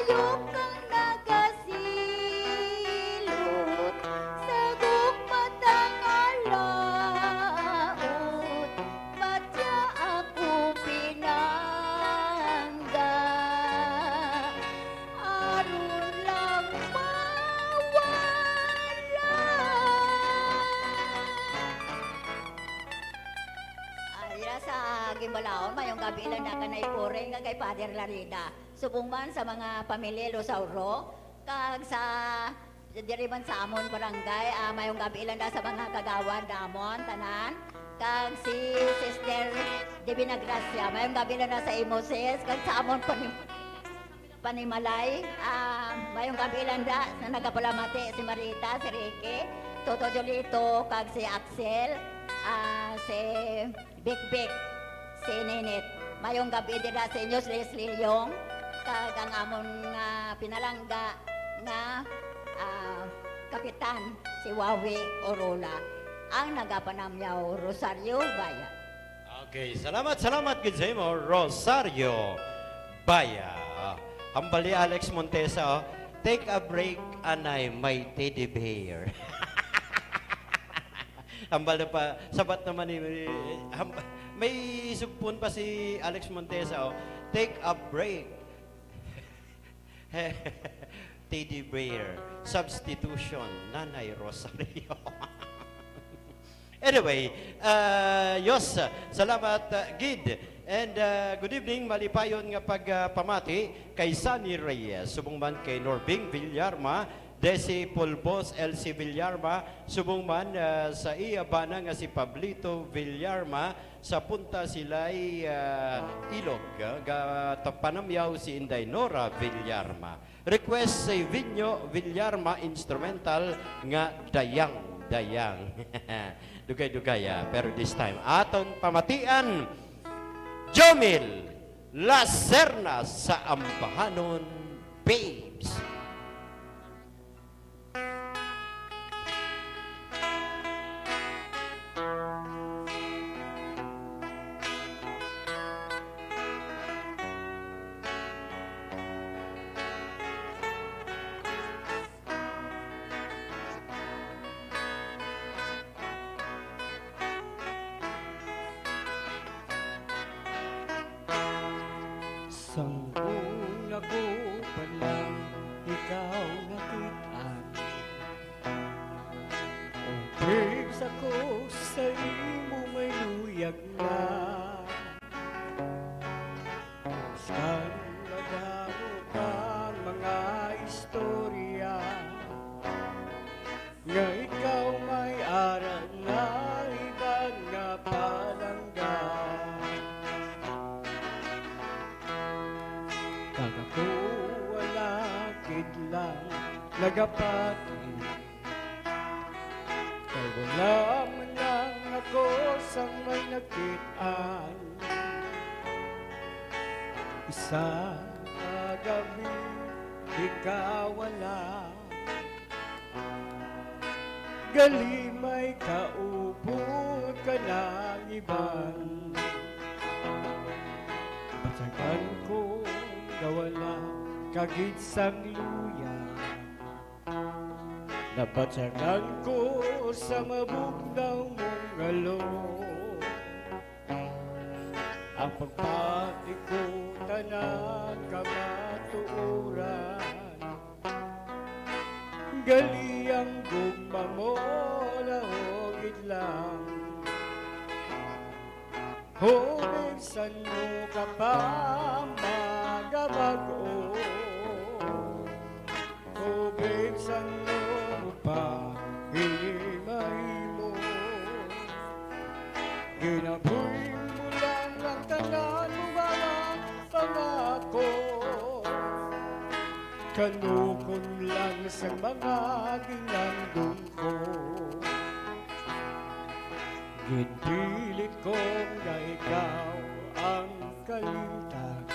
Yok kang nagasilot sa gugma tang alaot, patya ako pinangga, aron lang mawala. Ah, dira sa Gimbalaon, mayong gabi lang na kanay pure nga kay Father Larida. Subong man sa mga pamilya Losauro, kag sa diri man sa amon barangay, ah, mayong gabi lang na sa mga kagawad namon, tanan. Kag si Sister Divina Gracia, mayong gabi lang na sa imo, sis, kag sa amon panim-, panimalay. Ah, mayong gabi lang da sa nagapalamati, si Marita, si Ricky, Toto Jolito, kag si Axel, ah, si Big Big, si Ninit. Mayong gabi dira sa inyo, si Leslie Leong, kag ang amon nga pinalangga nga, ah, kapitan, si Wawi Orola, ang nagapanamyaw, Rosario Baya. Okay, salamat, salamat gid sa imo, Rosario Baya. Hambal ni Alex Montesa, oh, "Take a break, anay, may teddy bear." Hambal na pa, sabat naman ni, hamba-, may sugpon pa si Alex Montesa, oh, "Take a break." Teddy bear, substitution, Nanay Rosario. Anyway, ah, Yos, salamat, ah, gid. And, ah, good evening, malipayon nga pagpamati kay Sunny Reyes, subong man kay Norbing Villarma, Desi Pulbos, Elsie Villarma, subong man, ah, sa iya bana nga si Pablito Villarma, sa Punta Silay, ah, Ilog, ah, ga-, ta-, panamyaw si Inday Nora Villarma. Request si Vinyo Villarma instrumental nga Dayang Dayang. Dugay-dugay, ah, pero this time, aton pamatian, Jomil Lacerna sa Ambahanon, Babes. Sang una ko pa lang ikaw nakit-an, o babes, ako sa imo may luyag na. Sang madamo pang mga istorya nga ikaw may ara na iban nga palangga. Kag ako wala gid lang nagapati, kay wala man lang ako sang may nakit-an. Isa ka gab-i, di ka wala. Gali may kaupod ka nang iban. Batyagan ko nga wala ka gid sang luya. Nabatyagan ko sa mabugnaw mong ngalo. Ang pagpati ko tanan kamatuoran. Gali ang gugma mo, lahogid lang. Ho, babe, san-o ka pa magabag-o? O babe, san-o mo pa ini mahimo? Ginabuhi mo lang ang tanan mo nga mga pangako. Kanukon lang sa mga ginandong ko. Ginpilit ko nga ikaw ang kalimtan.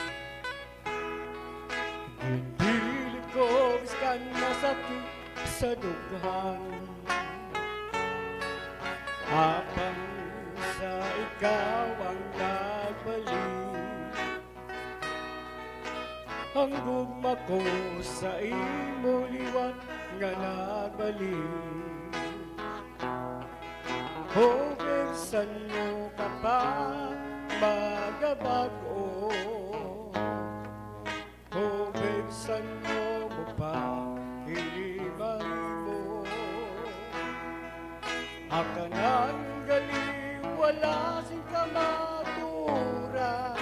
Ginpilit ko biskan masakit sa dughan. Apang sa ikaw ang nagbalik. Ang gugma ko sa imo liwat nga nagbalik. Hope, san-o ka pa magabag-o? Hope, san-o mo pa ini mahimo? Ang tanan gali wala sing kamatuoran.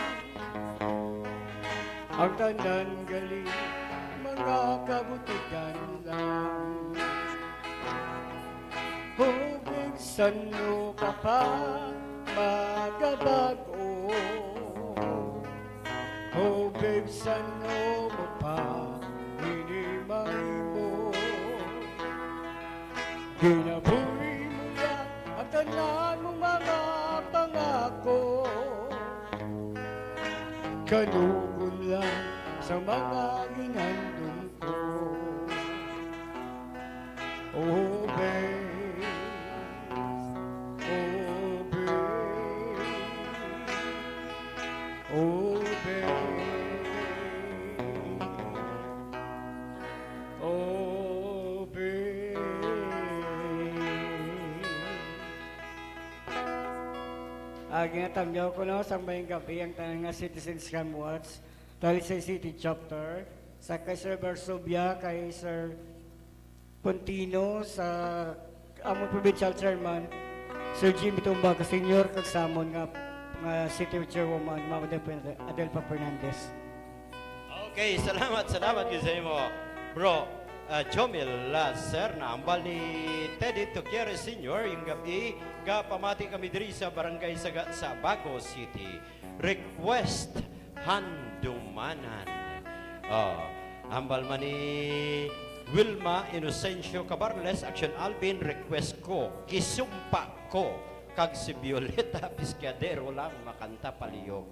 Ang tanan gali mga kabutikan lang. Hope, san-o ka pa magabag-o? Hope, san-o mo pa ini mahimo? Ginabuhi mo na ang tanan mong mga pangako. Kanugon lang sa mga ginhandom ko. Oh, babe. Oh, babe. Oh, babe. Oh, babe. Ah, ginatamyaw ko, no, sang maayong gab-i ang tanan nga citizens nga watch, Talisay City Chapter, sa kay Sir Barsubia, kay Sir Contino, sa among provincial chairman, Sir Jimmy Tumbaga Senior, kag sa amon nga, nga city chairwoman, Ma'am Adelpa, Adelpa Fernandez. Okay, salamat, salamat gyud sa imo, bro. Ah, Jomel Lacerna, ambal ni Teddy Tuquieres Senior, yung gabi, gapamati kami diri sa Barangay Saga sa Bago City. Request, Handumanan. Oh, ambal man ni Wilma Inocencio Cabarles, Action Alvin, request ko, gisumpa ko, kag si Violeta Piscadero lang makanta palihog.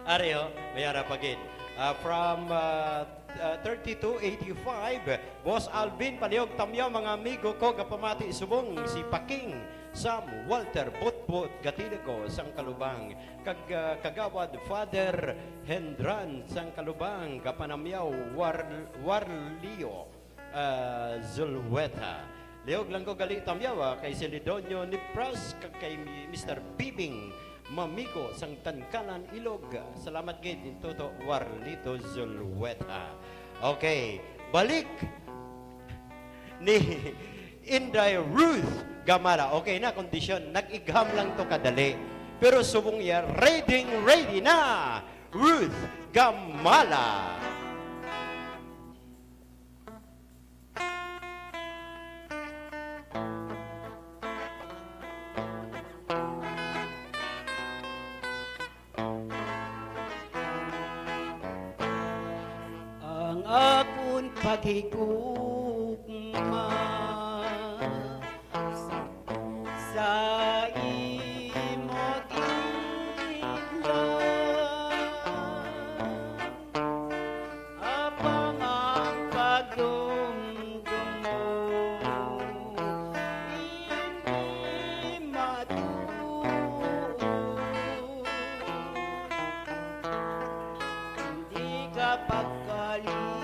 Ari, oh, may ara pa gid. Ah, from, ah, ah, thirty-two eighty-five, Boss Alvin Paliog Tamyaw, mga amigo ko, gapamati subong si Paking Sam Walter Butbut Gatilago sang Kalubang, kag, ah, Kagawad Father Hendran sang Kalubang, gapanamyaw War-, Warlio ah, Zulueta. Liog lang ko gali tamyaw, ah, kay Celedonio Nipras kag kay Mi-, Mister Bibing Mamigo sang Tankanan, Ilog. Salamat gid, Toto Warlito Zulueta. Okay, balik ni Inday Ruth Gamala. Okay na, kondisyon. Nag-igham lang to kadali. Pero subong iya, ready, ready na. Ruth Gamala. Ang akon paghigugma sa imo gidla, apang ang pagdumdom mo hindi matuod, hindi ka pagkalimtan.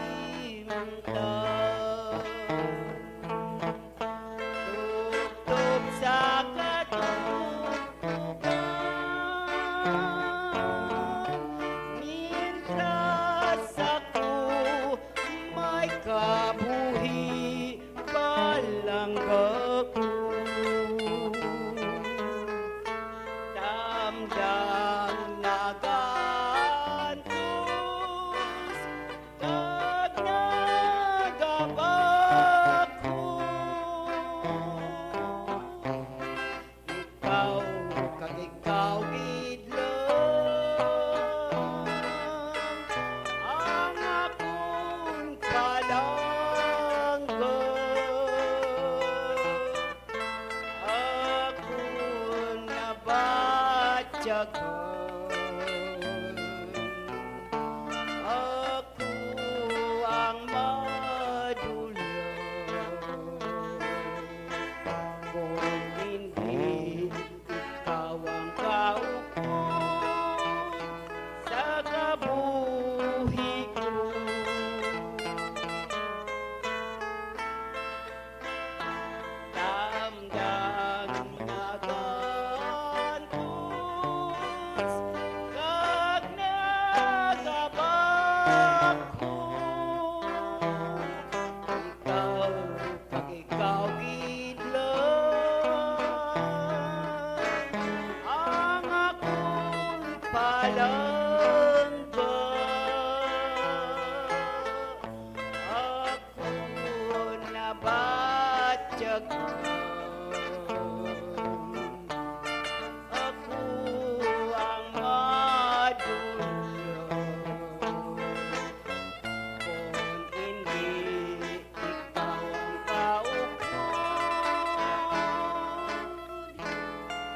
Alam ba ako nabatyagan? Ako ang madulyo kung hindi ikaw ang kaupod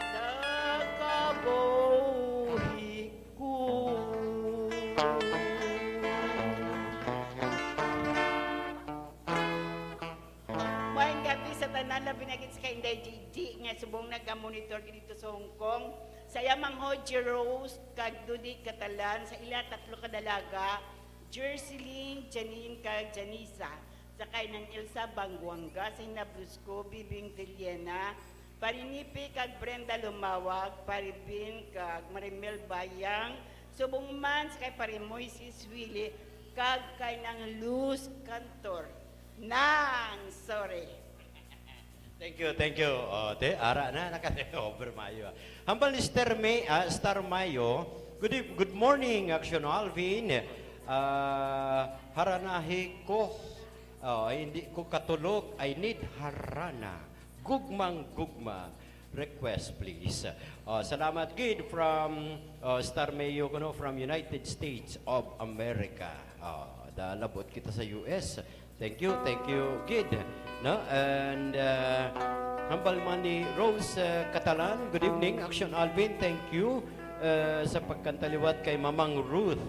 sa kabuhi ko. Maayong gabi sa tanan, labi na gid sa kay Inday Gigi nga subong naga-monitor dito sa Hong Kong. Sa iya manghod, Jerose kag Dudi Catalan, sa ila tatlo ka dalaga, Jerseline, Janine kag Janisa. Sa kay Nang Elsa Banguanga, sa Hinablos Ko, Bibing Villena, Pari Nipi kag Brenda Lumawag, Pari Bin kag Marimel Bayang, subong man sa kay Pari Moises Willie kag kay Nang Luz Cantor. Nang, sorry. Thank you, thank you. Oh, te, ara na, naka-over mayo, ah. Hambal ni Star May, ah, Star Mayo. Good eve-, good morning, Action Alvin. Ah, haranahi ko. Oh, hindi ko katulog. I need harana. Gugmang gugma. Request, please. Oh, salamat gid from, oh, Star Mayo, kuno, from United States of America. Oh, da labot kita sa U S. Thank you, thank you gid, no? And, uh, hambal man ni Rose, uh, Catalan, good evening, Action Alvin, thank you, uh, sa pagkanta liwat kay Mamang Ruth.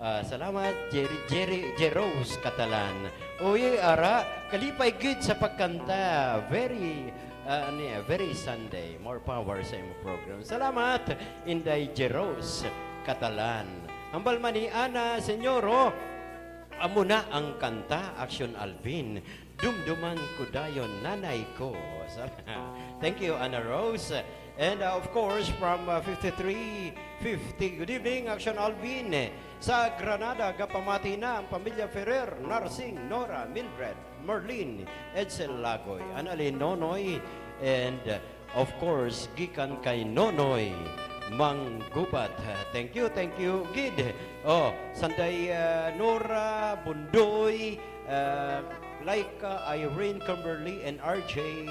Uh, salamat, Jerry, Jerry, Jerose Catalan. Uy, ara, kalipay gid sa pagkanta. Very, uh, ano yan, very Sunday. More power sa imong program. Salamat, Inday Jerose Catalan. Hambal man ni Ana Senyoro, amo na ang kanta, Action Alvin. Dumduman ko dayon, nanay ko. Thank you, Ana Rose. And, uh, of course, from, uh, fifty-three fifty, good evening, Action Alvin. Sa Granada, gapamati na ang pamilya Ferrer, Narsing, Nora, Mildred, Merlin, Edsel Lagoy, Annalyn, Nonoy, and, uh, of course, gikan kay Nonoy Manggubat. Thank you, thank you, gid. Oh, Sanday, uh, Nora, Bundoy, uh, Laika, Irene, Kimberly, and R J,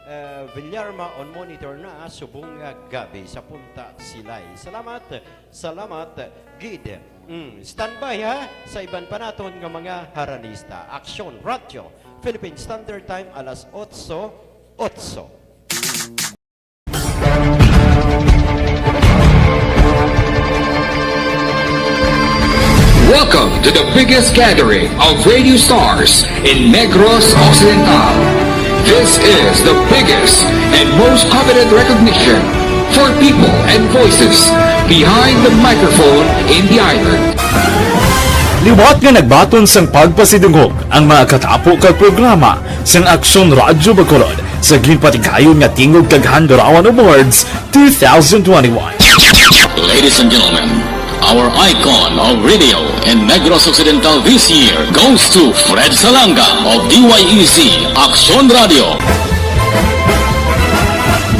uh, Villarma on monitor na subong nga gabi sa Punta Silay. Salamat, salamat, gid. Mm, standby, ha, sa iban pa naton nga mga haranista. Aksyon Radyo, Philippine Standard Time, alas otso, otso. Welcome to the biggest gathering of radio stars in Negros Occidental. This is the biggest and most coveted recognition for people and voices behind the microphone in the island. Liwat nga nagbaton sang pagpasidungog ang mga katapo kag programa sang Aksyon Radyo Bacolod sa ginpatigayon nga Tingog kag Handurawan Awards two thousand twenty-one. Ladies and gentlemen, our icon of radio in Negros Occidental this year goes to Fred Salanga of D Y E Z Aksyon Radio.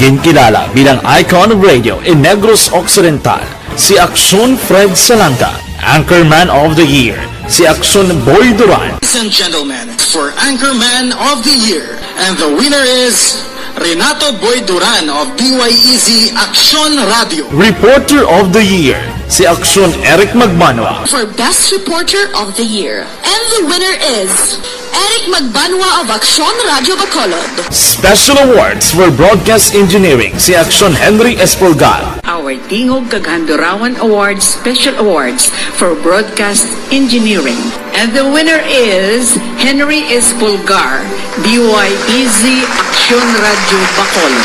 Ginkilala bilang icon of radio in Negros Occidental si Aksyon Fred Salanga, Anchorman of the Year si Aksyon Boy Duran. Ladies and gentlemen, for Anchorman of the Year, and the winner is Renato Boy Duran of D Y E Z Aksyon Radio. Reporter of the Year si Aksyon Eric Magbanwa. For Best Reporter of the Year, and the winner is Eric Magbanwa of Aksyon Radio Bacolod. Special Awards for Broadcast Engineering si Aksyon Henry Espolgar. Our Tingog kag Handurawan Awards Special Awards for Broadcast Engineering. And the winner is Henry Espolgar, D Y E Z Aksyon Radio Bacolod.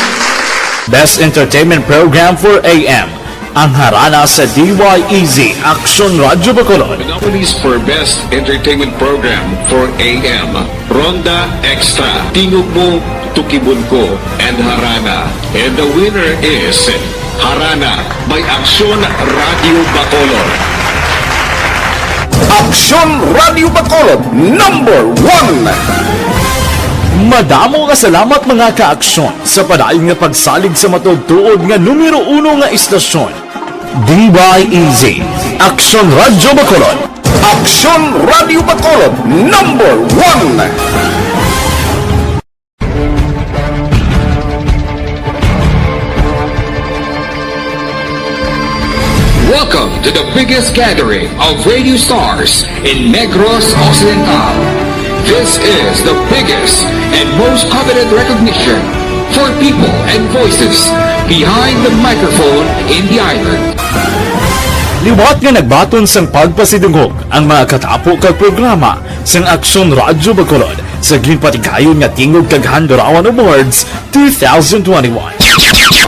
Best Entertainment Program for A M, ang harana sa D Y E Z Aksyon Radio Bacolod. The nominees for Best Entertainment Program for A M, Ronda Extra, Tingog Mo, Tukibon Ko, and Harana. And the winner is Harana by Aksyon Radio Bacolod. Aksyon Radio Bacolod, number one. Madamo nga salamat, mga ka-aksyon, sa padayon nga pagsalig sa matuod-tuod nga numero uno nga istasyon. D Y E Z, Aksyon Radyo Bacolod. Aksyon Radyo Bacolod, number one. Welcome to the biggest gathering of radio stars in Negros Occidental. This is the biggest and most coveted recognition for people and voices behind the microphone in the island. Liwat nga nagbaton sang pagpasidungog ang mga katapo kag programa sang Aksyon Radyo Bacolod sa ginpatigayon nga Tingog kag Handurawan Awards two thousand twenty-one.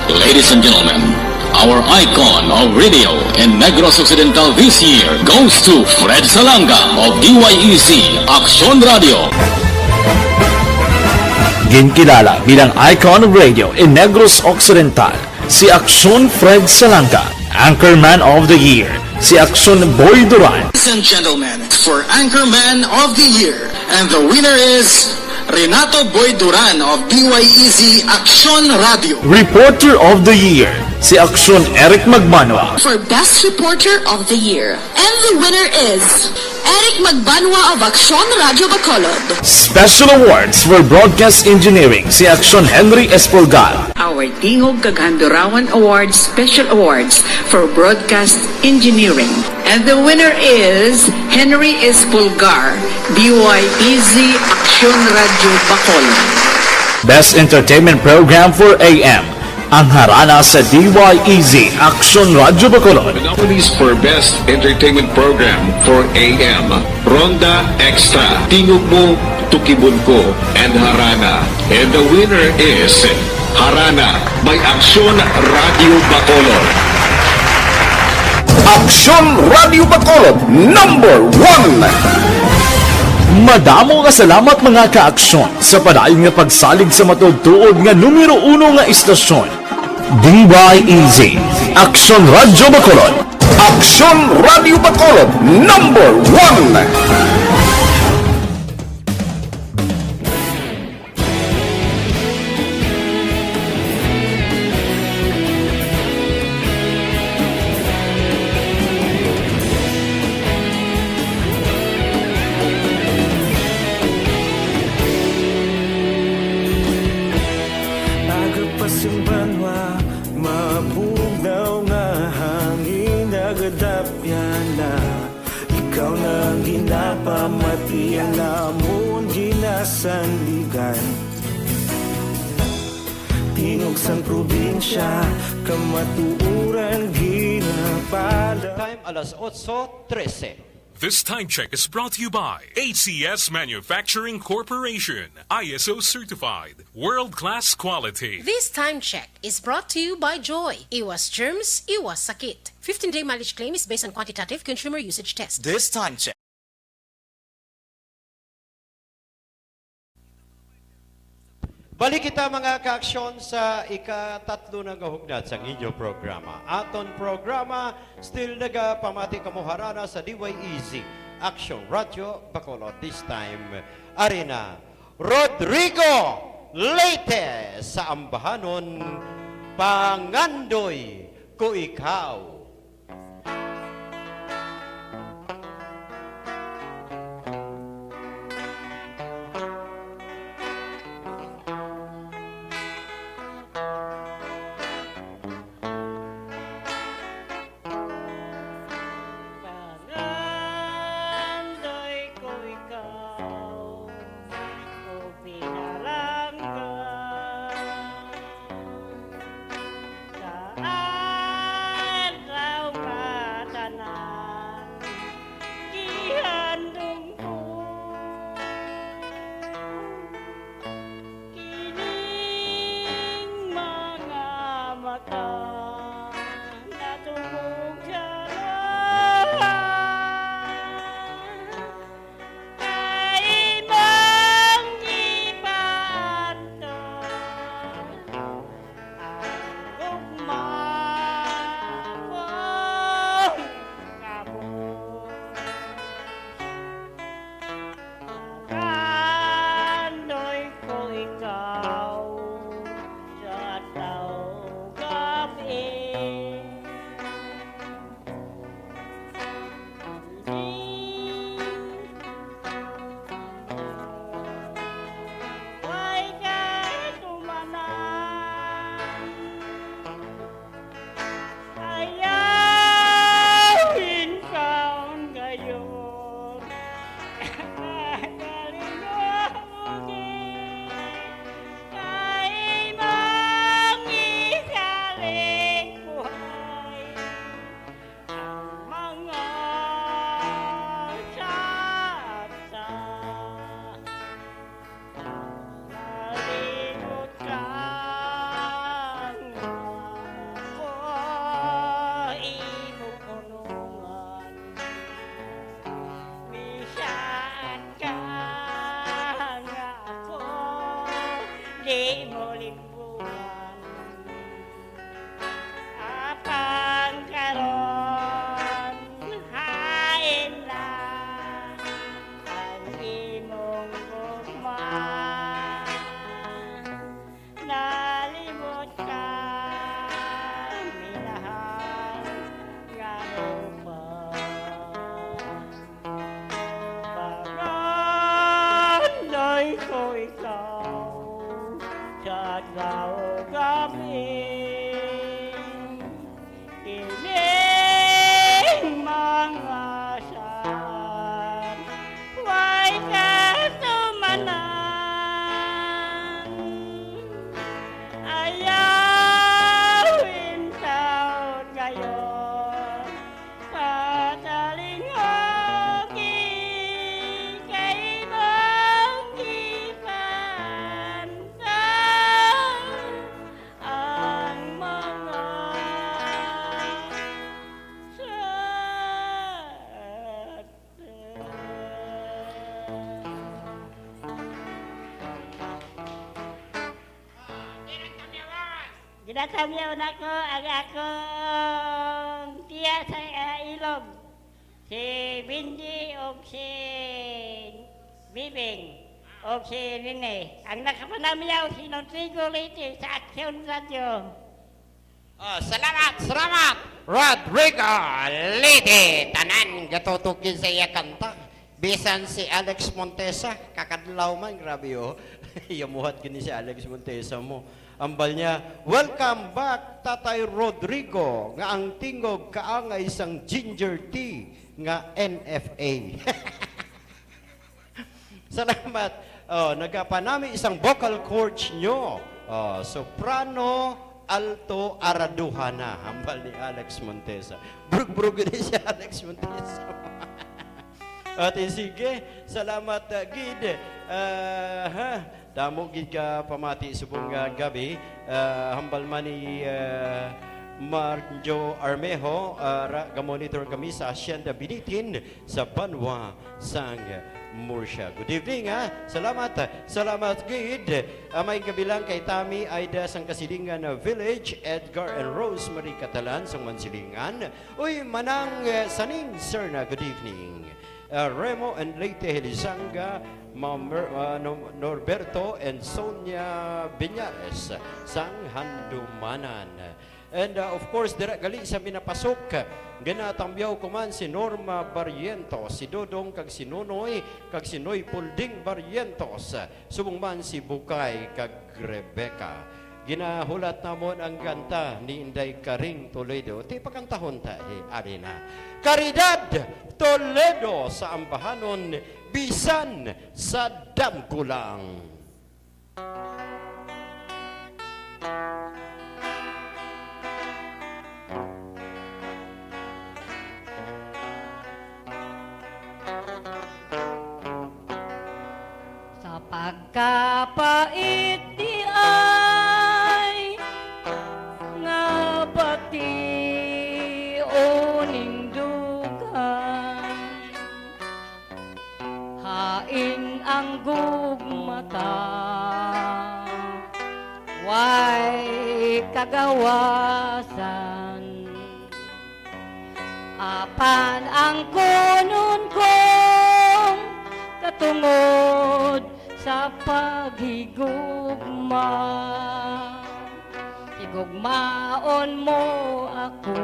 Ladies and gentlemen, our icon of radio in Negros Occidental this year goes to Fred Salanga of D Y E Z Aksyon Radio. Ginkilala bilang icon of radio in Negros Occidental si Aksyon Fred Salanga, Anchorman of the Year si Aksyon Boy Duran. Ladies and gentlemen, for Anchorman of the Year, and the winner is Renato Boy Duran of D Y E Z Aksyon Radio. Reporter of the Year si Aksyon Eric Magbanwa. For Best Reporter of the Year, and the winner is Eric Magbanwa of Aksyon Radio Bacolod. Special Awards for Broadcast Engineering si Aksyon Henry Espolgar. Our Tingog kag Handurawan Awards Special Awards for Broadcast Engineering. And the winner is Henry Espolgar, D Y E Z Aksyon Radio Bacolod. Best Entertainment Program for A M, ang Harana sa D Y E Z Aksyon Radio Bacolod. The nominees for Best Entertainment Program for A M, Ronda Extra, Tingog Mo, Tukibon Ko, and Harana. And the winner is Harana by Aksyon Radio Bacolod. Aksyon Radio Bacolod, number one. Madamo nga salamat, mga ka-aksyon, sa padayon nga pagsalig sa matuod-tuod nga numero uno nga istasyon. D Y E Z, Aksyon Radio Bacolod. Aksyon Radio Bacolod, number one. Aga pa sing banwa, mabugnaw nga hangin, nagadapyan na. Ikaw na ang ginapamati, ang amon ginasandigan. Tingog sang probinsya, kamatuoran ginapala. Time, alas otso trese. This time check is brought to you by A C S Manufacturing Corporation, I S O certified, world-class quality. This time check is brought to you by Joy. Iwas germs, iwas sakit. Fifteen-day mileage claim is based on quantitative consumer usage test. This time check. Balik kita, mga kaaksyon, sa ikatatlo na nga hugnat sang inyo programa. Aton programa, still nagapamati kamo harana sa D Y E Z Action Radio Bacolod. This time, ari na, Rodrigo Leyte sa ambahanon, Pangandoy Ko Ikaw. Pangandoy ko ikaw, o pinalangga. Daan Ginatamyaw nako ang akong tiya sa, ah, ilog, si Benji ug si Bibing ug si Nene. Ang nakapanamyaw, si Rodrigo Leyte sa Aksyon Radyo. Oh, salamat, salamat, Rodrigo Leyte. Tanan gatutok gid sa iya kanta. Bisan si Alex Montesa, kakadlaw man, grabe, oh. Yamuhat gini si Alex Montesa mo. Ambal niya, "Welcome back, Tatay Rodrigo, nga ang tingog kaangay sang ginger tea nga N F A." Salamat. Oh, nagapanami isang vocal cords nyo. Oh, soprano, alto, araduha na. Hambal ni Alex Montesa. Brug-brug ni si Alex Montesa. Ate, sige. Salamat, uh, gid. Ah, ha. Damo gid ka pamati subong nga gabi. Ah, hambal man ni, ah, Marjo Armejo, ah, ra-, ga-monitor kami sa Hacienda Binitin sa banwa sang Murcia. Good evening, ha. Salamat. Salamat gid. Ah, may kabilang kay Tami Aida sang Kasilingan, ah, Village, Edgar and Rosemary Catalan sang Mansilingan. Uy, Manang, eh, Saning Serna, good evening. Ah, Remo and Leyte Helizanga, Ma-, Mer-, ah, Nom-, Norberto and Sonia Viñares sang Handumanan. And, uh, of course, dira gali sa Minapasok, ginatamyaw ko man si Norma Barrientos, si Dodong kag si Nonoy, kag si Noy Pulding Barrientos, subong man si Bukay kag Rebecca. Ginahulat namon ang kanta ni Inday Karing Toledo. Ti pakantahon ta, eh, ari na. Caridad Toledo sa ambahanon, bisan sa damgo lang. Sa pagkapait di ay nga bation ning dughan. Hain ang gugma ta, way kagawasan. Apan ang kunon kong katungod sa paghigugma. Higugmaon mo ako,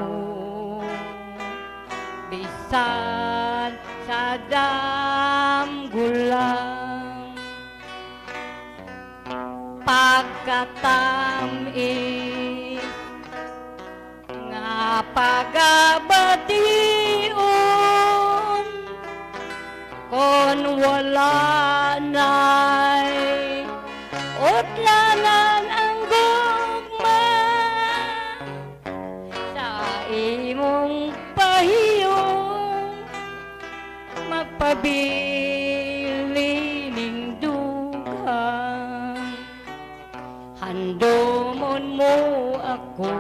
bisan sa damgo lang. Pagkatamis nga pagabation, kon wala na'y utlanan ang gugma sa imong pahiyom, magpabilin ning dughan. Handomon mo ako,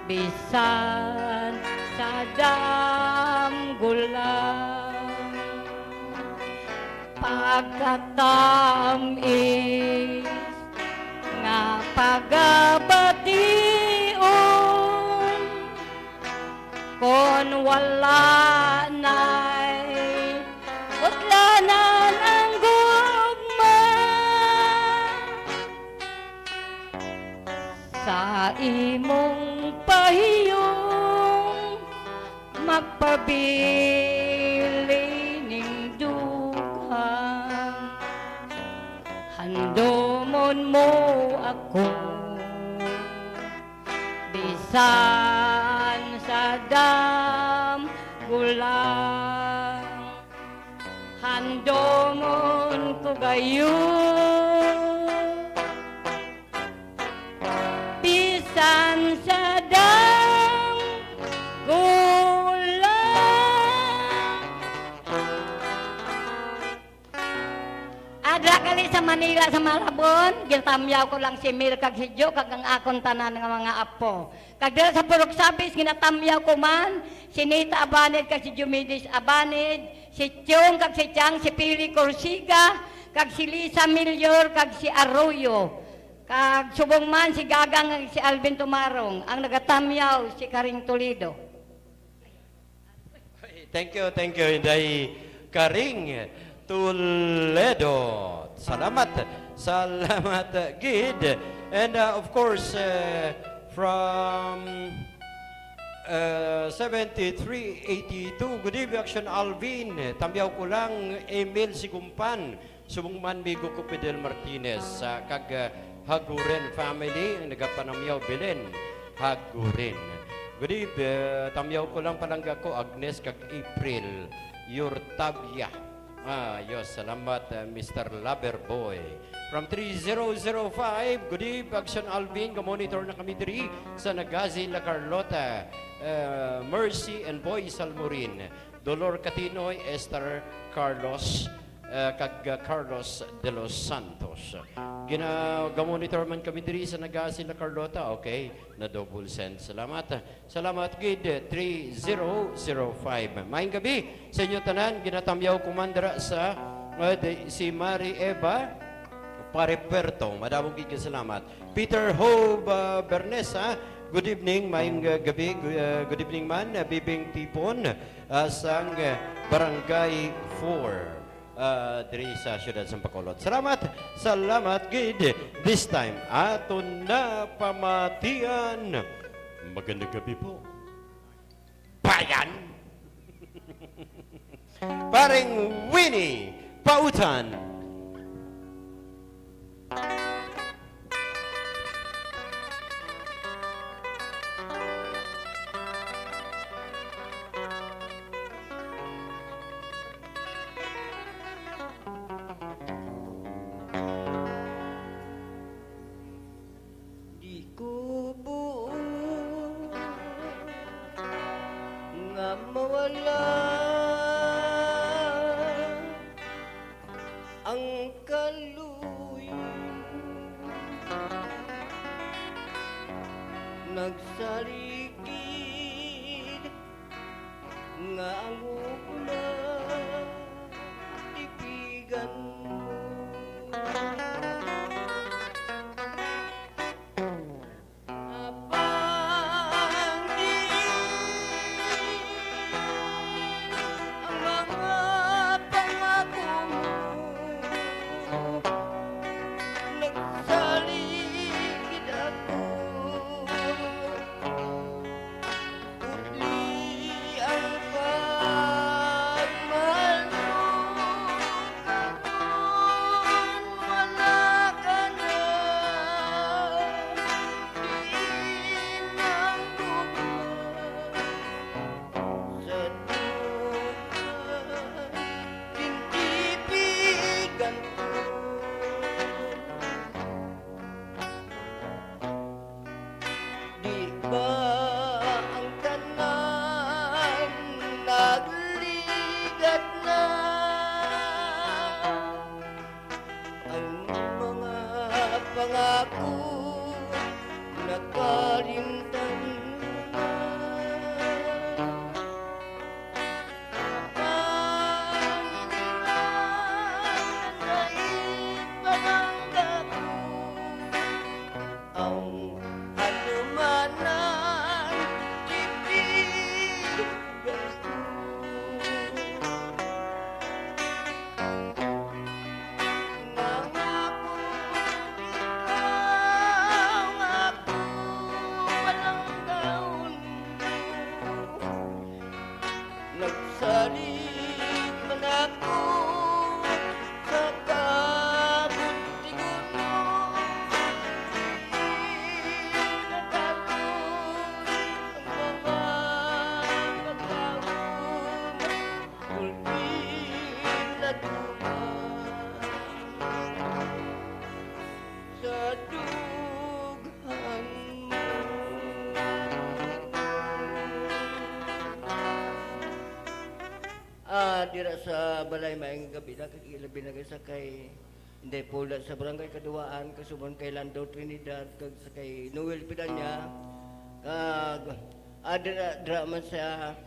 bisan sa damgo lang. Pagkatamis nga pagabation, kon wala na'y utlanan ang gugma sa imong pahiyom, magpabilin ning dughan. Handomon mo ako, bisan sa damgo lang. Handomon ko gayon, bisan sa damgo lang. Adra gali sa Manila, sa Malabon, ginatamyaw ko lang si Mil kag si Jo kag ang akon tanan nga mga apo. Kag dira sa Purok Sabis, ginatamyaw ko man si Nita Abanid kag si Diomedes Abanid, si Tiong kag si Tiang, si Pili Corsiga, kag si Lisa Milior kag si Arroyo. Ag subong man si Gagang, si Alvin Tumarong, ang nagatamyaw si Karing Toledo. Thank you, thank you, Inday Karing Toledo. Salamat, salamat, gid. And uh, of course, uh, from uh, seventy-three eighty-two, good evening, Action Alvin. Tamyaw ko lang, Emil Sigumpan. Subong man, migo ko Fidel Martinez, sa kag, ah, Haguren family, ang nagapanamyaw Belen Haguren. Good eve, ah, tamyaw ko lang palangga ko, Agnes kag April Yurtabia. Ah, yes, salamat, ah, Mister Lover Boy. From three zero zero five, good eve, Action Alvin, ga-monitor na kami diri sa Nagazi, La Carlota. Ah, Mercy and Boy Salmorin. Dolor Catinoy, Esther Carlos, eh, kag, uh, Carlos de los Santos. Gina-, ga-monitor man kami diri sa Nagazi, La Carlota. Okay, na double send. Salamat. Salamat gid, three zero zero five. Maayong gabi sa inyo tanan. Ginatamyaw ko man dira sa, uh, di, si Mary Eva Pare Puerto. Madamo gid nga salamat. Peter Hob, uh, Bernes, ha? Good evening, maayong, uh, gabi. Gu-, uh, good evening man, uh, Bibing Tipon, uh, sang, uh, Barangay four, uh, diri sa siyudad sang Bacolod. Salamat, salamat gid. This time, aton na pamatian. Magandang gabi po, bayan. Paring Winnie Pautan. Di ko buot nga mawala ang kaluy. Nagsaligid nga ang ugma tipigan mo. Apang diin ang mga pangako mo, nagsaligid ako. Putli ang pagmahal mo, karon wala ka na. Diin ang gugma sa duha, tintipigan ko. Di ba ang tanan nagligat na? Ang mga pangako nakalimtan na. Ang ilang naipalangga ko, ang anumanan tipigan ko. Nangako ikaw nga ako palanggaon mo. Nagsalig man ako sa kabutigon mo. Di natago ang mga pagkaon, gulpi na duman sa dughan mo. Ah, dira sa balay, maayong gabi na, kag ilabi na sa kay Inday Paula sa Barangay Kaduwaan, kasubon kay Lando Trinidad, kag sa kay Noel Pidanya, kag, ah, dira, dira man sa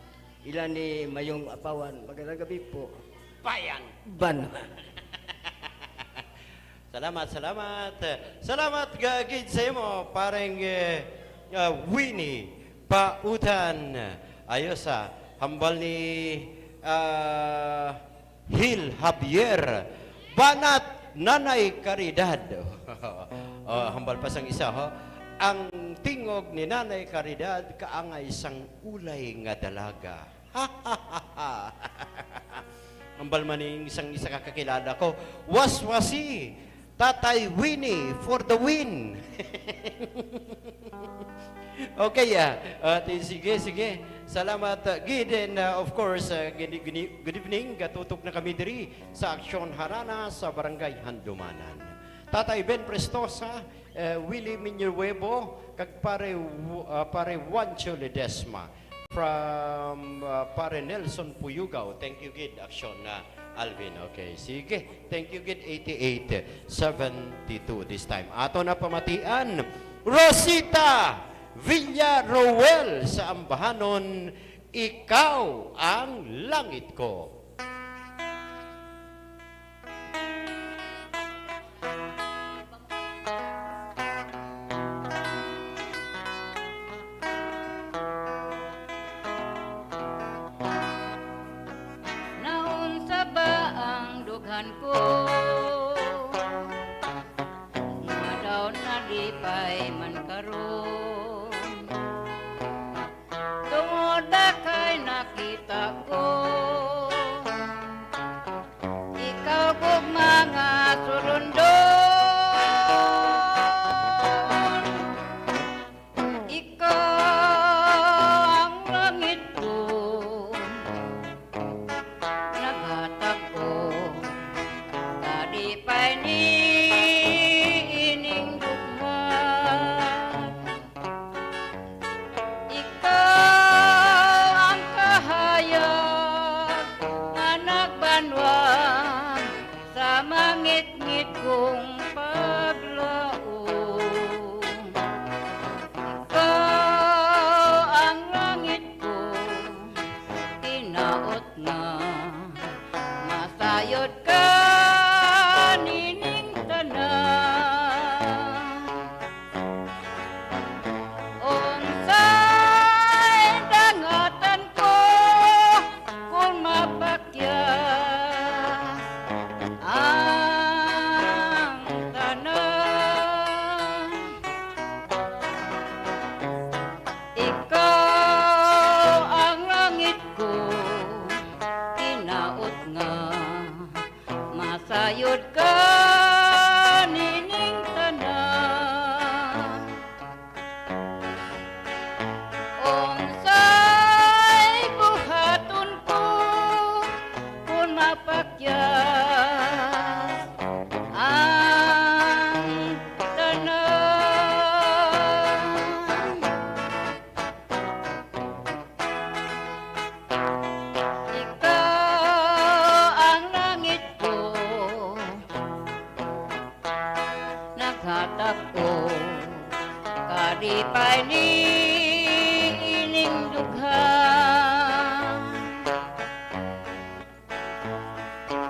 ila ni Mayong Apawan. Magandang gabi po. Bayan! Ban. Salamat, salamat. Salamat ga-, gid sa imo, pareng, eh, ah, Winnie Pautan. Ayos, ah. Hambal ni, ah, Hil Javier. Banat, Nanay Caridad. Oh, hambal pa sang isa, ho. Ang tingog ni Nanay Caridad kaangay sang ulay nga dalaga. Hambal man ning sang isa ka kakilala ko, waswasi, Tatay Winnie for the win. Okay, ah. Ah, ti-, sige, sige. Salamat, ah, gid. And, ah, of course, ah, gini-, gini-, good evening. Gatutok na kami diri sa Aksyon Harana sa Barangay Handumanan. Tatay Ben Prestosa, eh, Willie Minyuevo, kag Pare Wu-, ah, Pare Juancho Ledesma. From, uh, Pare Nelson Puyugaw. Thank you gid, Aksyon na Alvin. Okay, sige. Thank you gid, eighty-eight seventy-two this time. Ato na pamatian, Rosita Villaroel sa ambahanon, Ikaw ang Langit Ko. Naunsa ba ang dughan ko? Nga daw nalipay man karon. Tungod ba kay nakita ko ikaw gugma nga sulundon? Ikaw ang langit ko, naghatag ko, kalipay niining gugma. Ikaw ang kahayag nga nagbanwag sa mangitngit kong paglaom. Ikaw ang langit ko, hinaot nga masayod ka nining tanan. Unsay dangatan ko kon mapakyas ang tanan? Ikaw ang langit ko, hinaot nga masayod ka nining tanan. Unsay buhaton ko kon mapakyas ang tanan? Ikaw ang langit ko, naghatag ko kalipay niining dughan.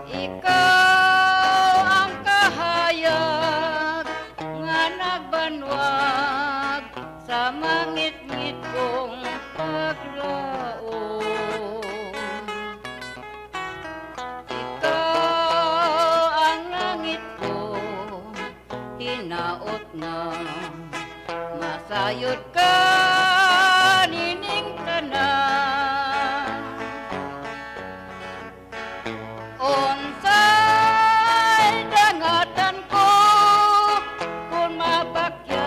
Ikaw ang kahayag nga nagbanwag sa mangitngit kong paglaom. Ikaw ang langit ko, hinaot nga masayod ka nining tanan. Unsay dangatan ko kon mapakyas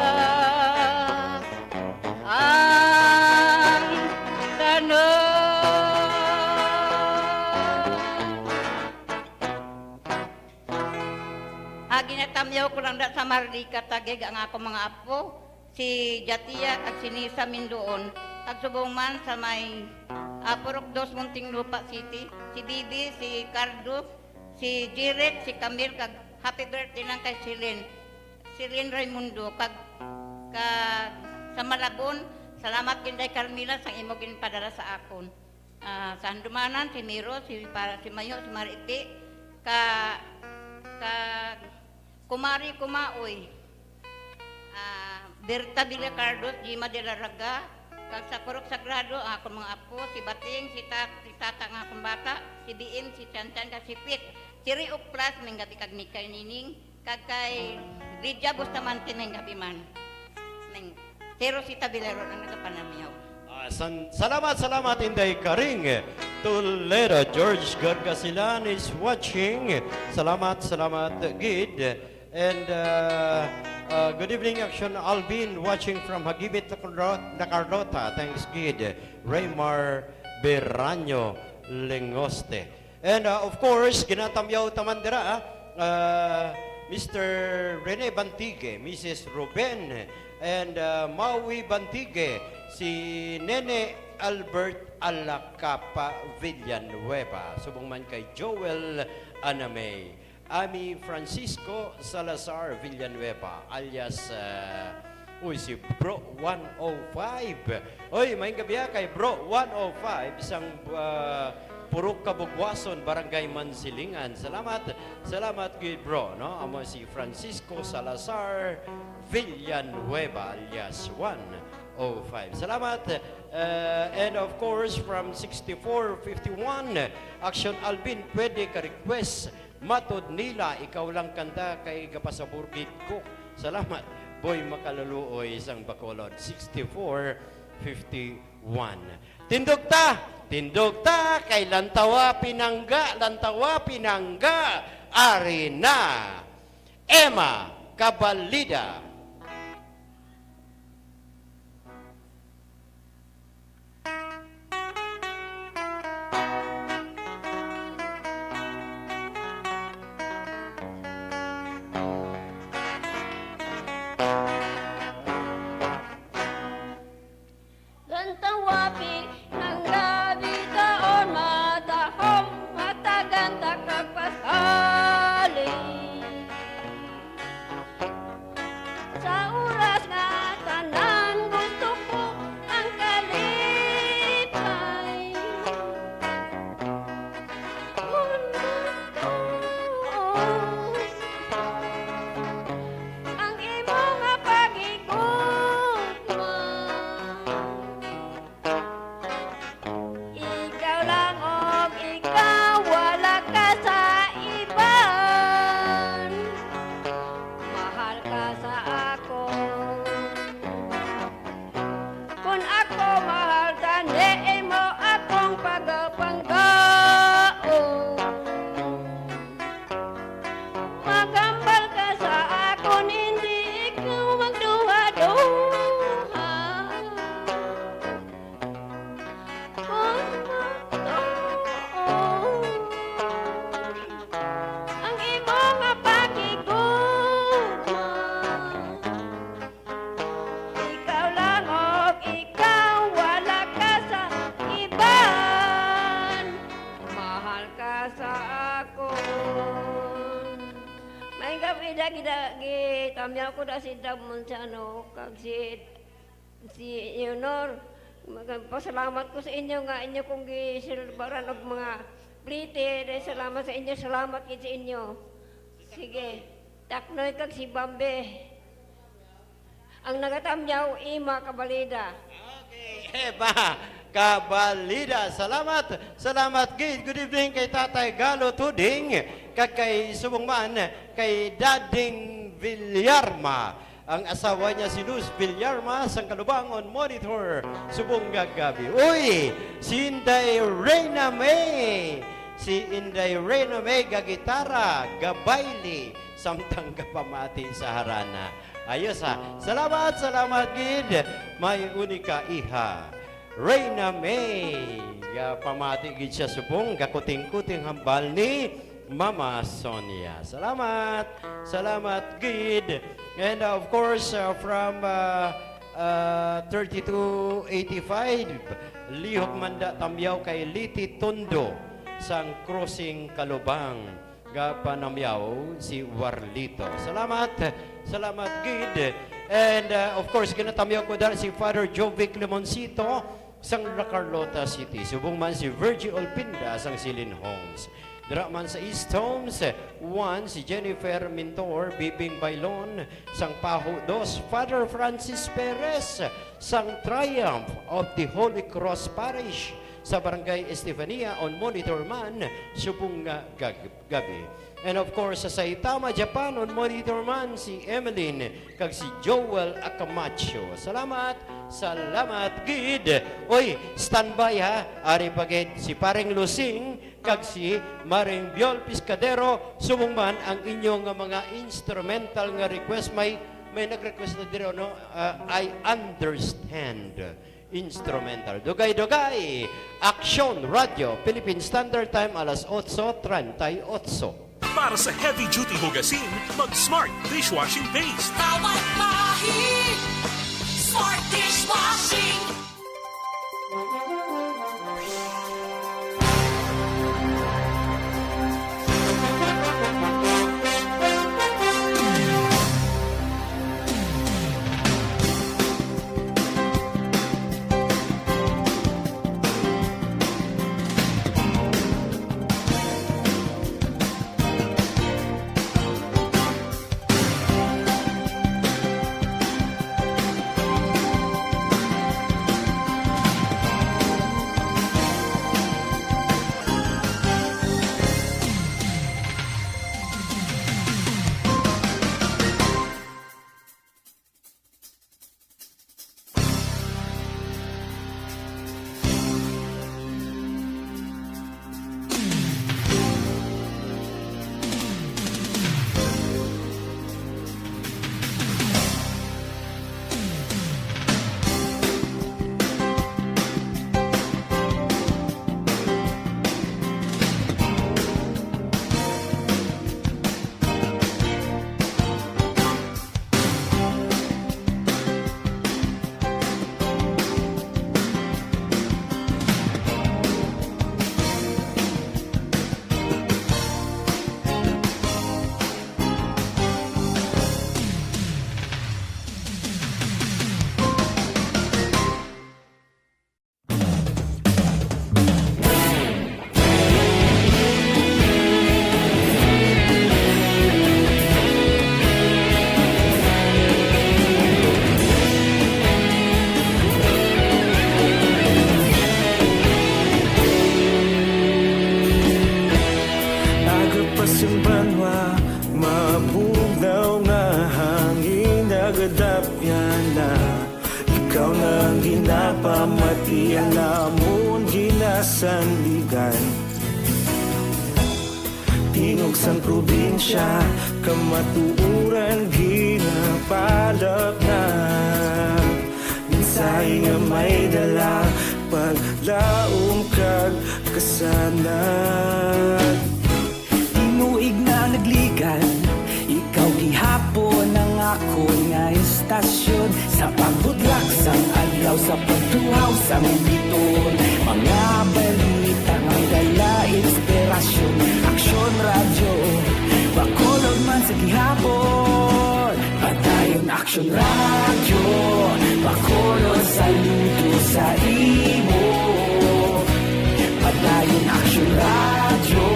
ang tanan? Ah, ginatamyaw ko lang da sa Maharlika Taguig ang akong mga apo, si Jatia kag si Nisa Mindoon, kag subong man sa may, ah, Purok Dos, Muntinlupa City, si Bibi, si Cardo, si Jiret, si Camille, kag happy birthday lang kay Celine, Celine Raimundo, kag, kag sa Malabon, salamat gid kay Carmela sa imo ginpadala sa akon. Ah, sa Handumanan, si Miro, si pa-, si Mayo, si Maripi, ka, ka, Kumari, kumaoy. Ah, Berta Villacardos, Gima de la Raga, kag sa Purok Sagrado, ang akong mga apo, si Bating, si Tat-, si Tata nga akong bata, si Biim, si Chanchan, kag si Pit, si Rio Plus, may gabi kag Mikay Nining, kag kay Lydia Bustamante, may gabi man. Ning, si Rosita Villaron ang nagapanamyaw. Ah, san-, salamat, salamat, Inday Karing. Toledo, George Gargasilan is watching. Salamat, salamat, gid. And, uh, uh, good evening, Action Alvin, watching from Hagibit, La Carlo-, La Carlota. Thanks, gid. Raymar Beraño Lengoste. And, uh, of course, ginatamyaw taman dira, ah, uh, Mister Rene Bantigue, Missus Ruben, and, uh, Maui Bantigue, si Nene Albert Alacapa Villanueva, subong man kay Joel Anamay, Ami Francisco Salazar Villanueva, alias, uh, uy, si Bro one oh five. Oy, maayong gabi, ah, kay Bro one oh five sang, ah, Purok Kabugwason, Barangay Mansilingan. Salamat, salamat gid, bro, no? Amo si Francisco Salazar Villanueva alias one oh five. Salamat. Uh, and of course, from sixty-four fifty-one, Action Alvin, pwede ka request Matod nila, ikaw lang kanta kay gapasabor gid ko. Salamat, Boy Makaluluoy sang Bacolod, sixty-four fifty-one. Tindog ta! Tindog ta! Kay Lantawa Pinangga, Lantawa Pinangga, ari na! Emma Cabalida. Lantawa Pinangga, bitaon matahom, matagan ta kag pasalig. Sa oras nga tanan gusto ko ang kalipay. Kon matuod ang imo nga paghigugma, ikaw lang og ikaw, wala ka sa iban. Mahal ka sa akon. Kon ako mahal ka, ni imo akong pagapanggaon. Maghambal ka sa akon, hindi ikaw magduha-duha. Kon matuod ang imo nga paghigugma, ikaw lang og ikaw, wala ka sa iban. Mahal ka sa akon. May gabi na gida-, gitamyaw ko na si Dab Montiano, kag si Si Leonor, magpasalamat ko sa inyo nga inyo kong gisilbaran og mga plite. Dahil salamat sa inyo, salamat gid sa inyo. Sige, Taknoy kag si Bambi. Ang nagatamyaw, Ima Cabalida. Okay, Eva Cabalida. Salamat, salamat gid. Good evening kay Tatay Galo Tuding, kag kay subong man kay Dading Villarma. Ang asawa niya si Luz Villarma sang Kalubang on monitor subong nga gabi. Uy, si Inday Reyna May. Si Inday Reyna May gagitara, gabayle, samtang gapamati sa harana. Ayos, ha. Salamat, salamat gid. May unika iha. Reyna May, gapamati gid siya subong gakuting-kuting hambal ni Mama Sonia. Salamat. Salamat gid. And, uh, of course, uh, from, uh, uh, thirty-two eighty-five, lihok man da tamyaw kay Liti Tondo sang Crossing Kalubang. Gapanamyaw si Warlito. Salamat. Salamat gid. And, uh, of course, ginatamyaw ko dahil si Father Jovic Lemoncito sang La Carlota City. Subong man si Virgie Olpinda sang Silin Homes. Dira man sa East Homes, one, si Jennifer Mintor, Bibing Bailon, sang Paho, dos, Father Francis Perez, sang Triumph of the Holy Cross Parish, sa Barangay Estefania, on monitor man subong nga gag-, gabi. And of course, sa Saitama, Japan, on monitor man si Emeline kag si Joel Acamacho. Salamat, salamat gid. Oy, standby ha. Ari pa gid si Pareng Lusing kag si Mareng Biol Piscadero, subong man ang inyo nga mga instrumental nga request. May, may nag-request na diri, no? Ah, I understand. Instrumental. Dugay-dugay. Aksyon Radio, Philippine Standard Time, alas otso treinta y ocho. Para sa heavy duty hugasin, mag Smart Dishwashing Paste. Bawat bahi, Smart Dishwashing. Aga pa sing banwa, mabugnaw nga hangin nagadapyan na. Ikaw na ang ginapamati, ang amon ginasandigan. Tingog sang probinsya, kamatuoran ginapalapnag. Mensahe nga may dala, paglaom kag kasanag. Tinuig na nagligan, ikaw gihapon ang akon nga estasyon. Sa pagbudlak sang adlaw, sa pagtuhaw sang biton, mga balita nga may dala inspirasyon. Aksyon Radyo, Bacolod man sa gihapon. Padayon Aksyon Radyo, Bacolod saludo sa imo. Padayon Aksyon Radyo,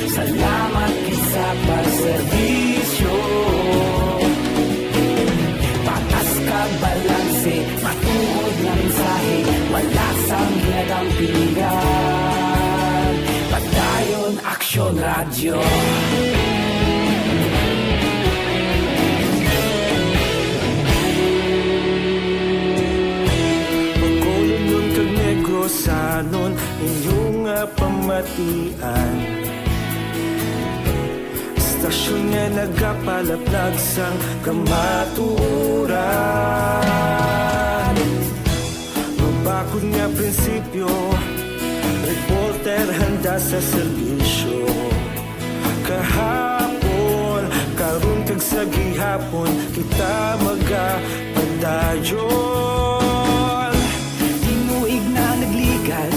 salamat gid sa pagserbisyo. Patas kag balanse, matuod nga mensahe, wala sang ginadampingan. Padayon Aksyon Radyo. Bacolodnon kag Negrosanon, inyo nga pamatian. Estasyon nga nagapalaplag sang kamatuoran. Mabakod nga prinsipyo, reporter handa sa serbisyo. Kahapon, karon kag sa gihapon, kita magapadayon. Tinuig na nagligan,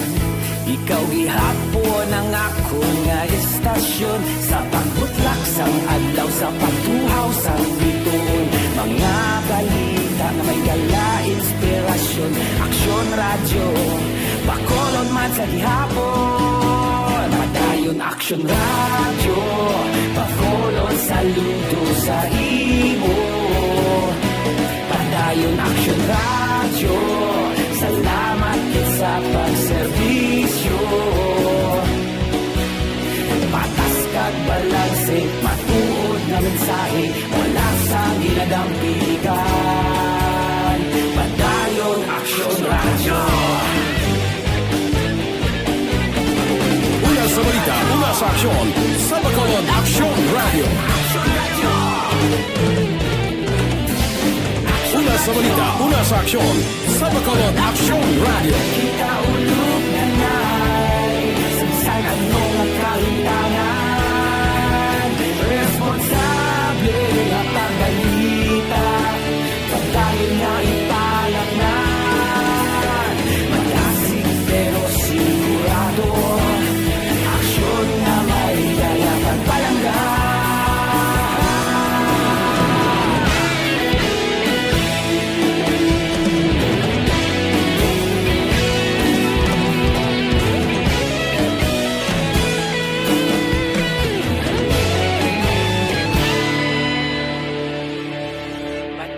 ikaw gihapon ang akon nga estasyon. Sa pagbutlak sang adlaw, sa pagtuhaw sang bituon, mga balita nga may dala inspirasyon. Aksyon Radyo, Bacolod man sa gihapon. Padayon Action Radio, Bacolod, saludo sa imo. Padayon Action Radio, salamat gid sa pagserbisyo. Patas kag balanse, matuod nga mensahe, wala sang ginadampigan. Padayon Action Radio. Una sa balita, una sa aksyon, sa Bacolod Action Radio. Una sa balita, una sa aksyon, sa Bacolod Action Radio. Kita ulog na nay, sa ano nga kalimtangan, responsable nga pagbalita. Padayon nga ipanatnan, malasig pero sigurado. Aksyon nga may dala kag palangga.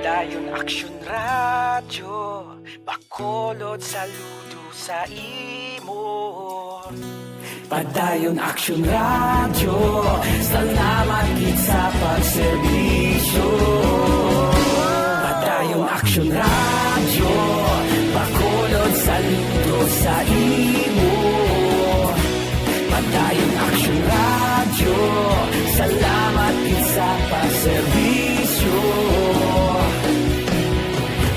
Padayon Action Radio, Bacolod, saludo sa imo. Padayon Action Radio, salamat gid sa pagserbisyo. Padayon Action Radio, Bacolod, saludo sa imo. Padayon Action Radio, salamat gid sa pagserbisyo.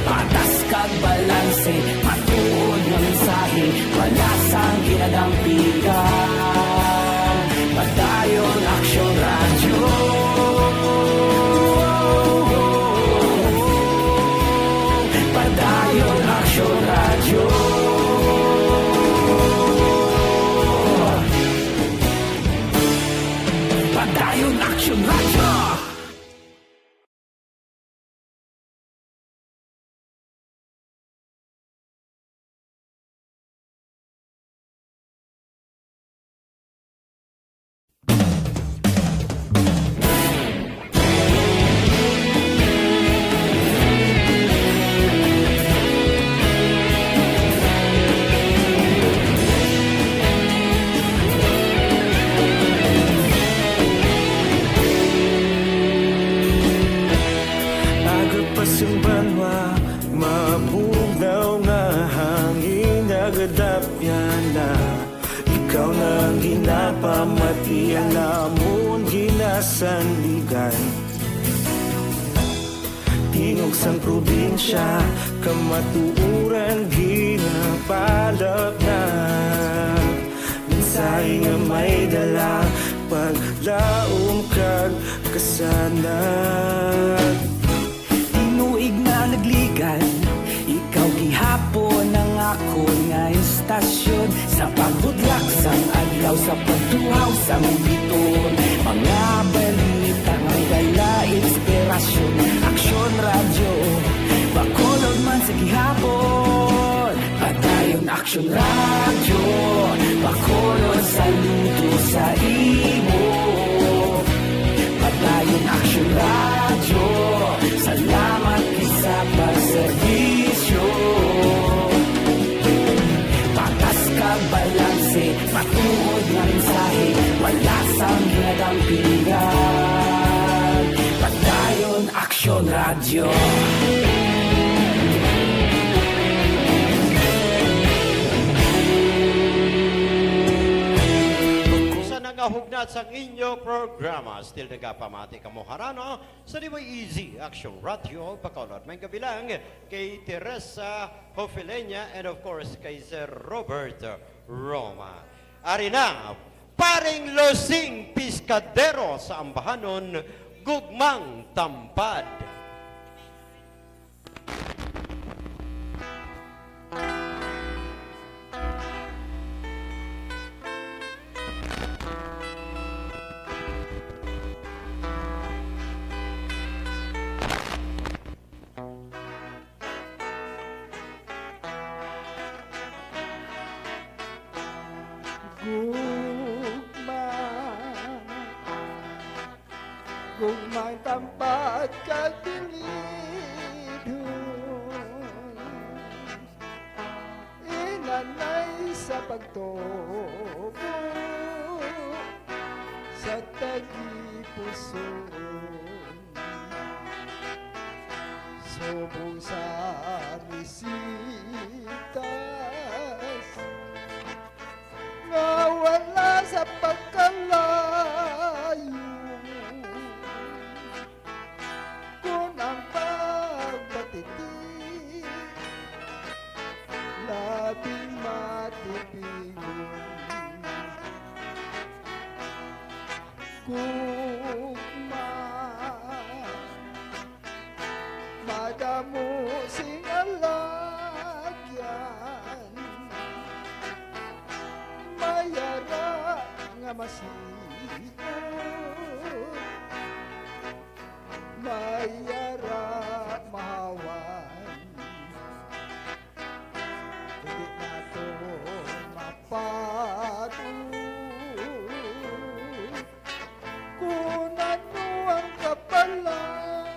Patas kag balanse, matuod nga mensahe, wala sang ginadampigan. Padayon Action Radio. Padayon Action Radio. Padayon Action Radio. Aga pa sing banwa, mabugnaw nga hangin, nagadapyan na. Ikaw na ang ginapamati, ang amon ginasandigan. Tingog sang probinsya, kamatuoran ginapalapnag. Mensahe nga may dala, paglaom kag kasanag. Tinuig na nagligan, ikaw gihapon ang akon nga istasyon. Sa pagbudlak sang adlaw, sa pagtuhaw sang biton, mga balita nga dala inspirasyon. Aksyon Radyo, Bacolod man sa gihapon. Padayon Aksyon Radyo, Bacolod, saludo sa imo. Padayon Aksyon Radyo, salamat gid sa pagserbisyo. Patas kag balanse, matuod nga mensahe, wala sang ginadampigan. Padayon Aksyon Radyo. Sa nangahugnat sang inyo programa, still nagapamati kamo harana sa D Y E Z Action Radio Bacolod. May gabi lang kay Teresa Hofilenya and of course kay Sir Robert Roma. Ari na, Paring Losing Piscadero sa ambahanon, Gugmang Tampad. Gugma Kung may tampat kag pilidhon, inanay sa pagtubo sa tagipusoon. Subong sa misitas nga wala sa pagkalayo, kun ang pagbatiti labing matipigon. Gugma, madamo sing alagyan, may ara nga masiod, may ara mahawan. Dili nato mapatod kun ano ang kapalaran.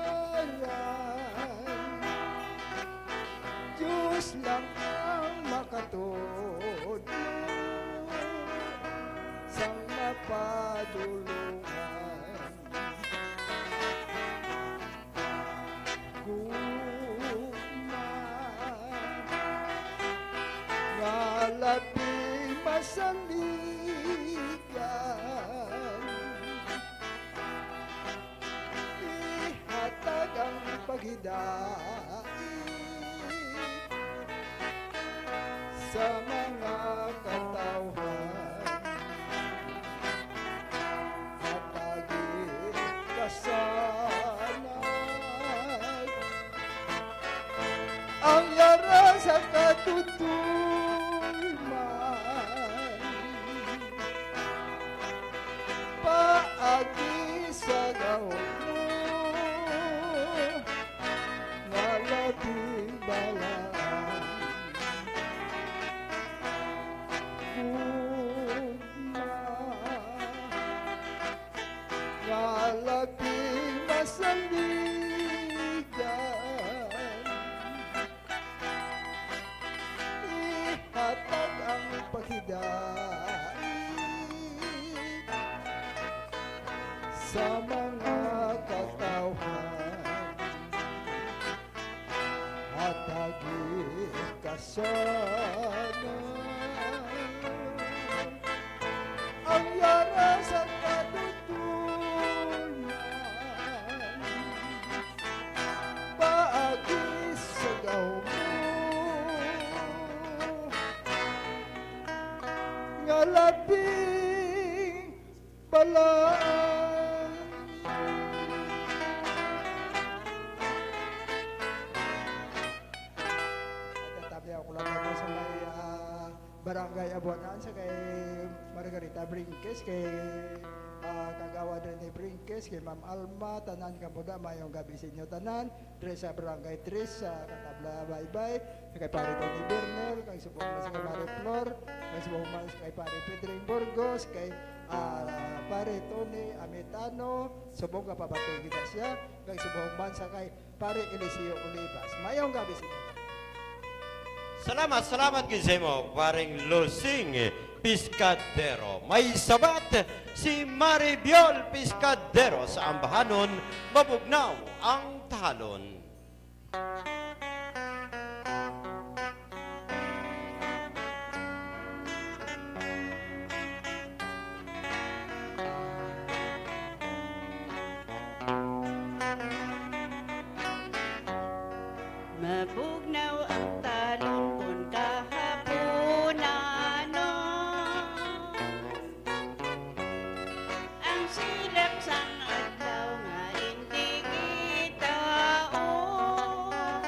Dios lang ang makatudlo sang mapadulongan. Gugma nga labing masaligan, ihatag ang paghidait sa mga katawhan. Hatagi kasanay ang yara sa katutulman. Paagi sa gahom mo nga labing balaan. Gugma nga labing masaligan, ihatag ang paghidait sa mga katawhan. Hatagi kasanay ang yara sa katutulman. Paagi sa gahom mo nga labing balaan. Tabi ako lang ako sa may, ah, Barangay Abuanan, sa kay Margarita Brinques, kay, ah, Kagawad Rene Brinques, kay Ma'am Alma, tanan ka po na, mayong gabi sa inyo tanan. Dre sa Barangay Tres, sa Katabla, Baybay, sa kay Pare Tony Bernal, kay subong man sa kay Mare Flor, kay subong man sa kay Pare Pedring Burgos, kay, ah, Pare Tony Ametano, subong ka pabati kita siya, kay subong man sa kay Pare Eliseo Olivas. Mayong gabi sa inyo. Salamat, salamat gid sa imo, Paring Losing Piscadero. May sabat si Mare Biol Piscadero sa ambahanon, Mabugnaw ang Tahalon. Mabugnaw ang talon kon kahapunanon. Ang silap sang adlaw nga indi kita, oh,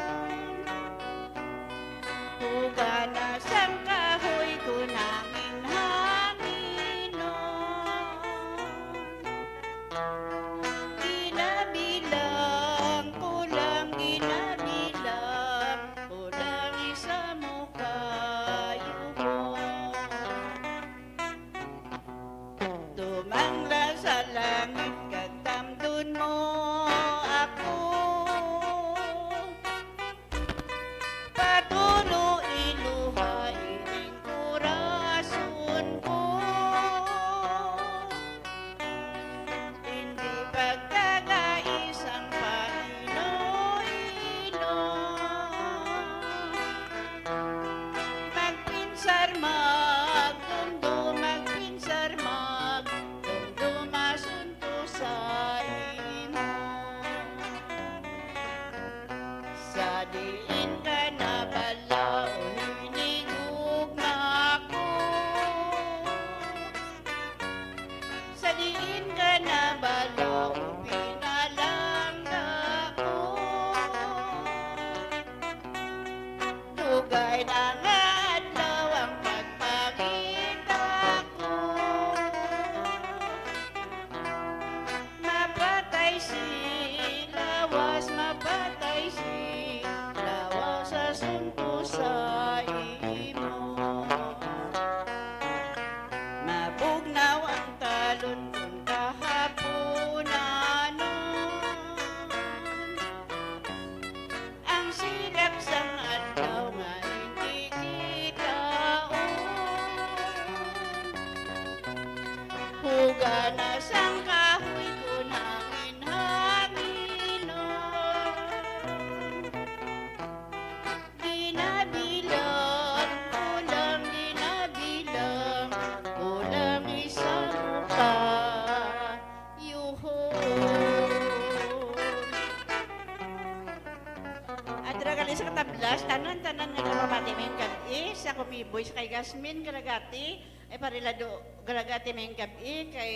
Boys, kay Gasmin Garagati, ay Parilado Garagati, mayong gab-i, kay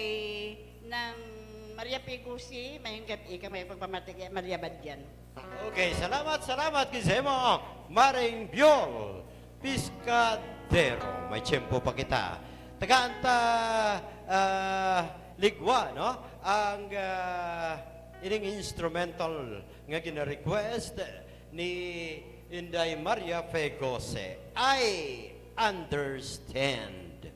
Nang Maria Pigusi, mayong gab-i, kay may pagpamati kay Maria Badian. Okay, salamat, salamat gid sa imo, Maring Biol Piscadero. May tiyempo pa kita. Tagaan ta, ah, ligwa, no? Ang, ah, ining instrumental nga gina-request ni Inday Maria Fegose, I Understand.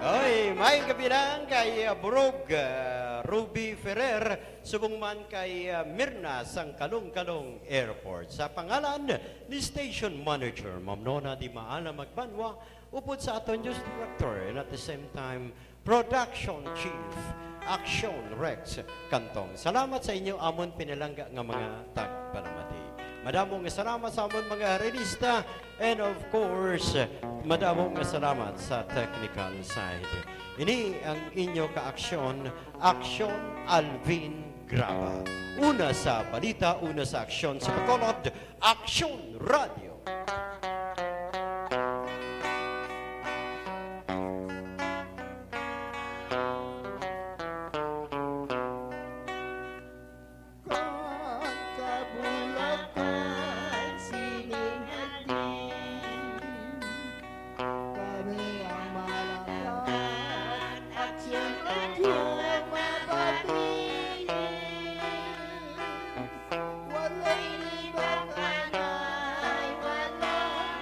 Oy, may kabilang kay, uh, Burog, uh, Ruby Ferrer, subong man kay, uh, Mirna sang Kalong-Kalong Airport. Sa pangalan ni Station Manager, Ma'am Nona Di Maala Magbanwa, upod sa aton News Director, and at the same time, Production Chief, Action Rex Cantong. Salamat sa inyo amon pinalangga nga mga tagpalamati. Madamo nga salamat sa amon mga aralista, and of course, madamo nga salamat sa technical side. Ini ang inyo ka-aksyon, Aksyon Alvin Graba. Una sa balita, una sa aksyon sa Bacolod, Aksyon Radio. Kon kabulakan sining hardin, kami ang malakat, aksyon, aksyon, mabati. Walay libak anay, walay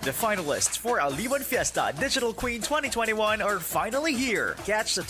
The finalists for Aliwan Fiesta Digital Queen twenty twenty-one are finally here. Catch the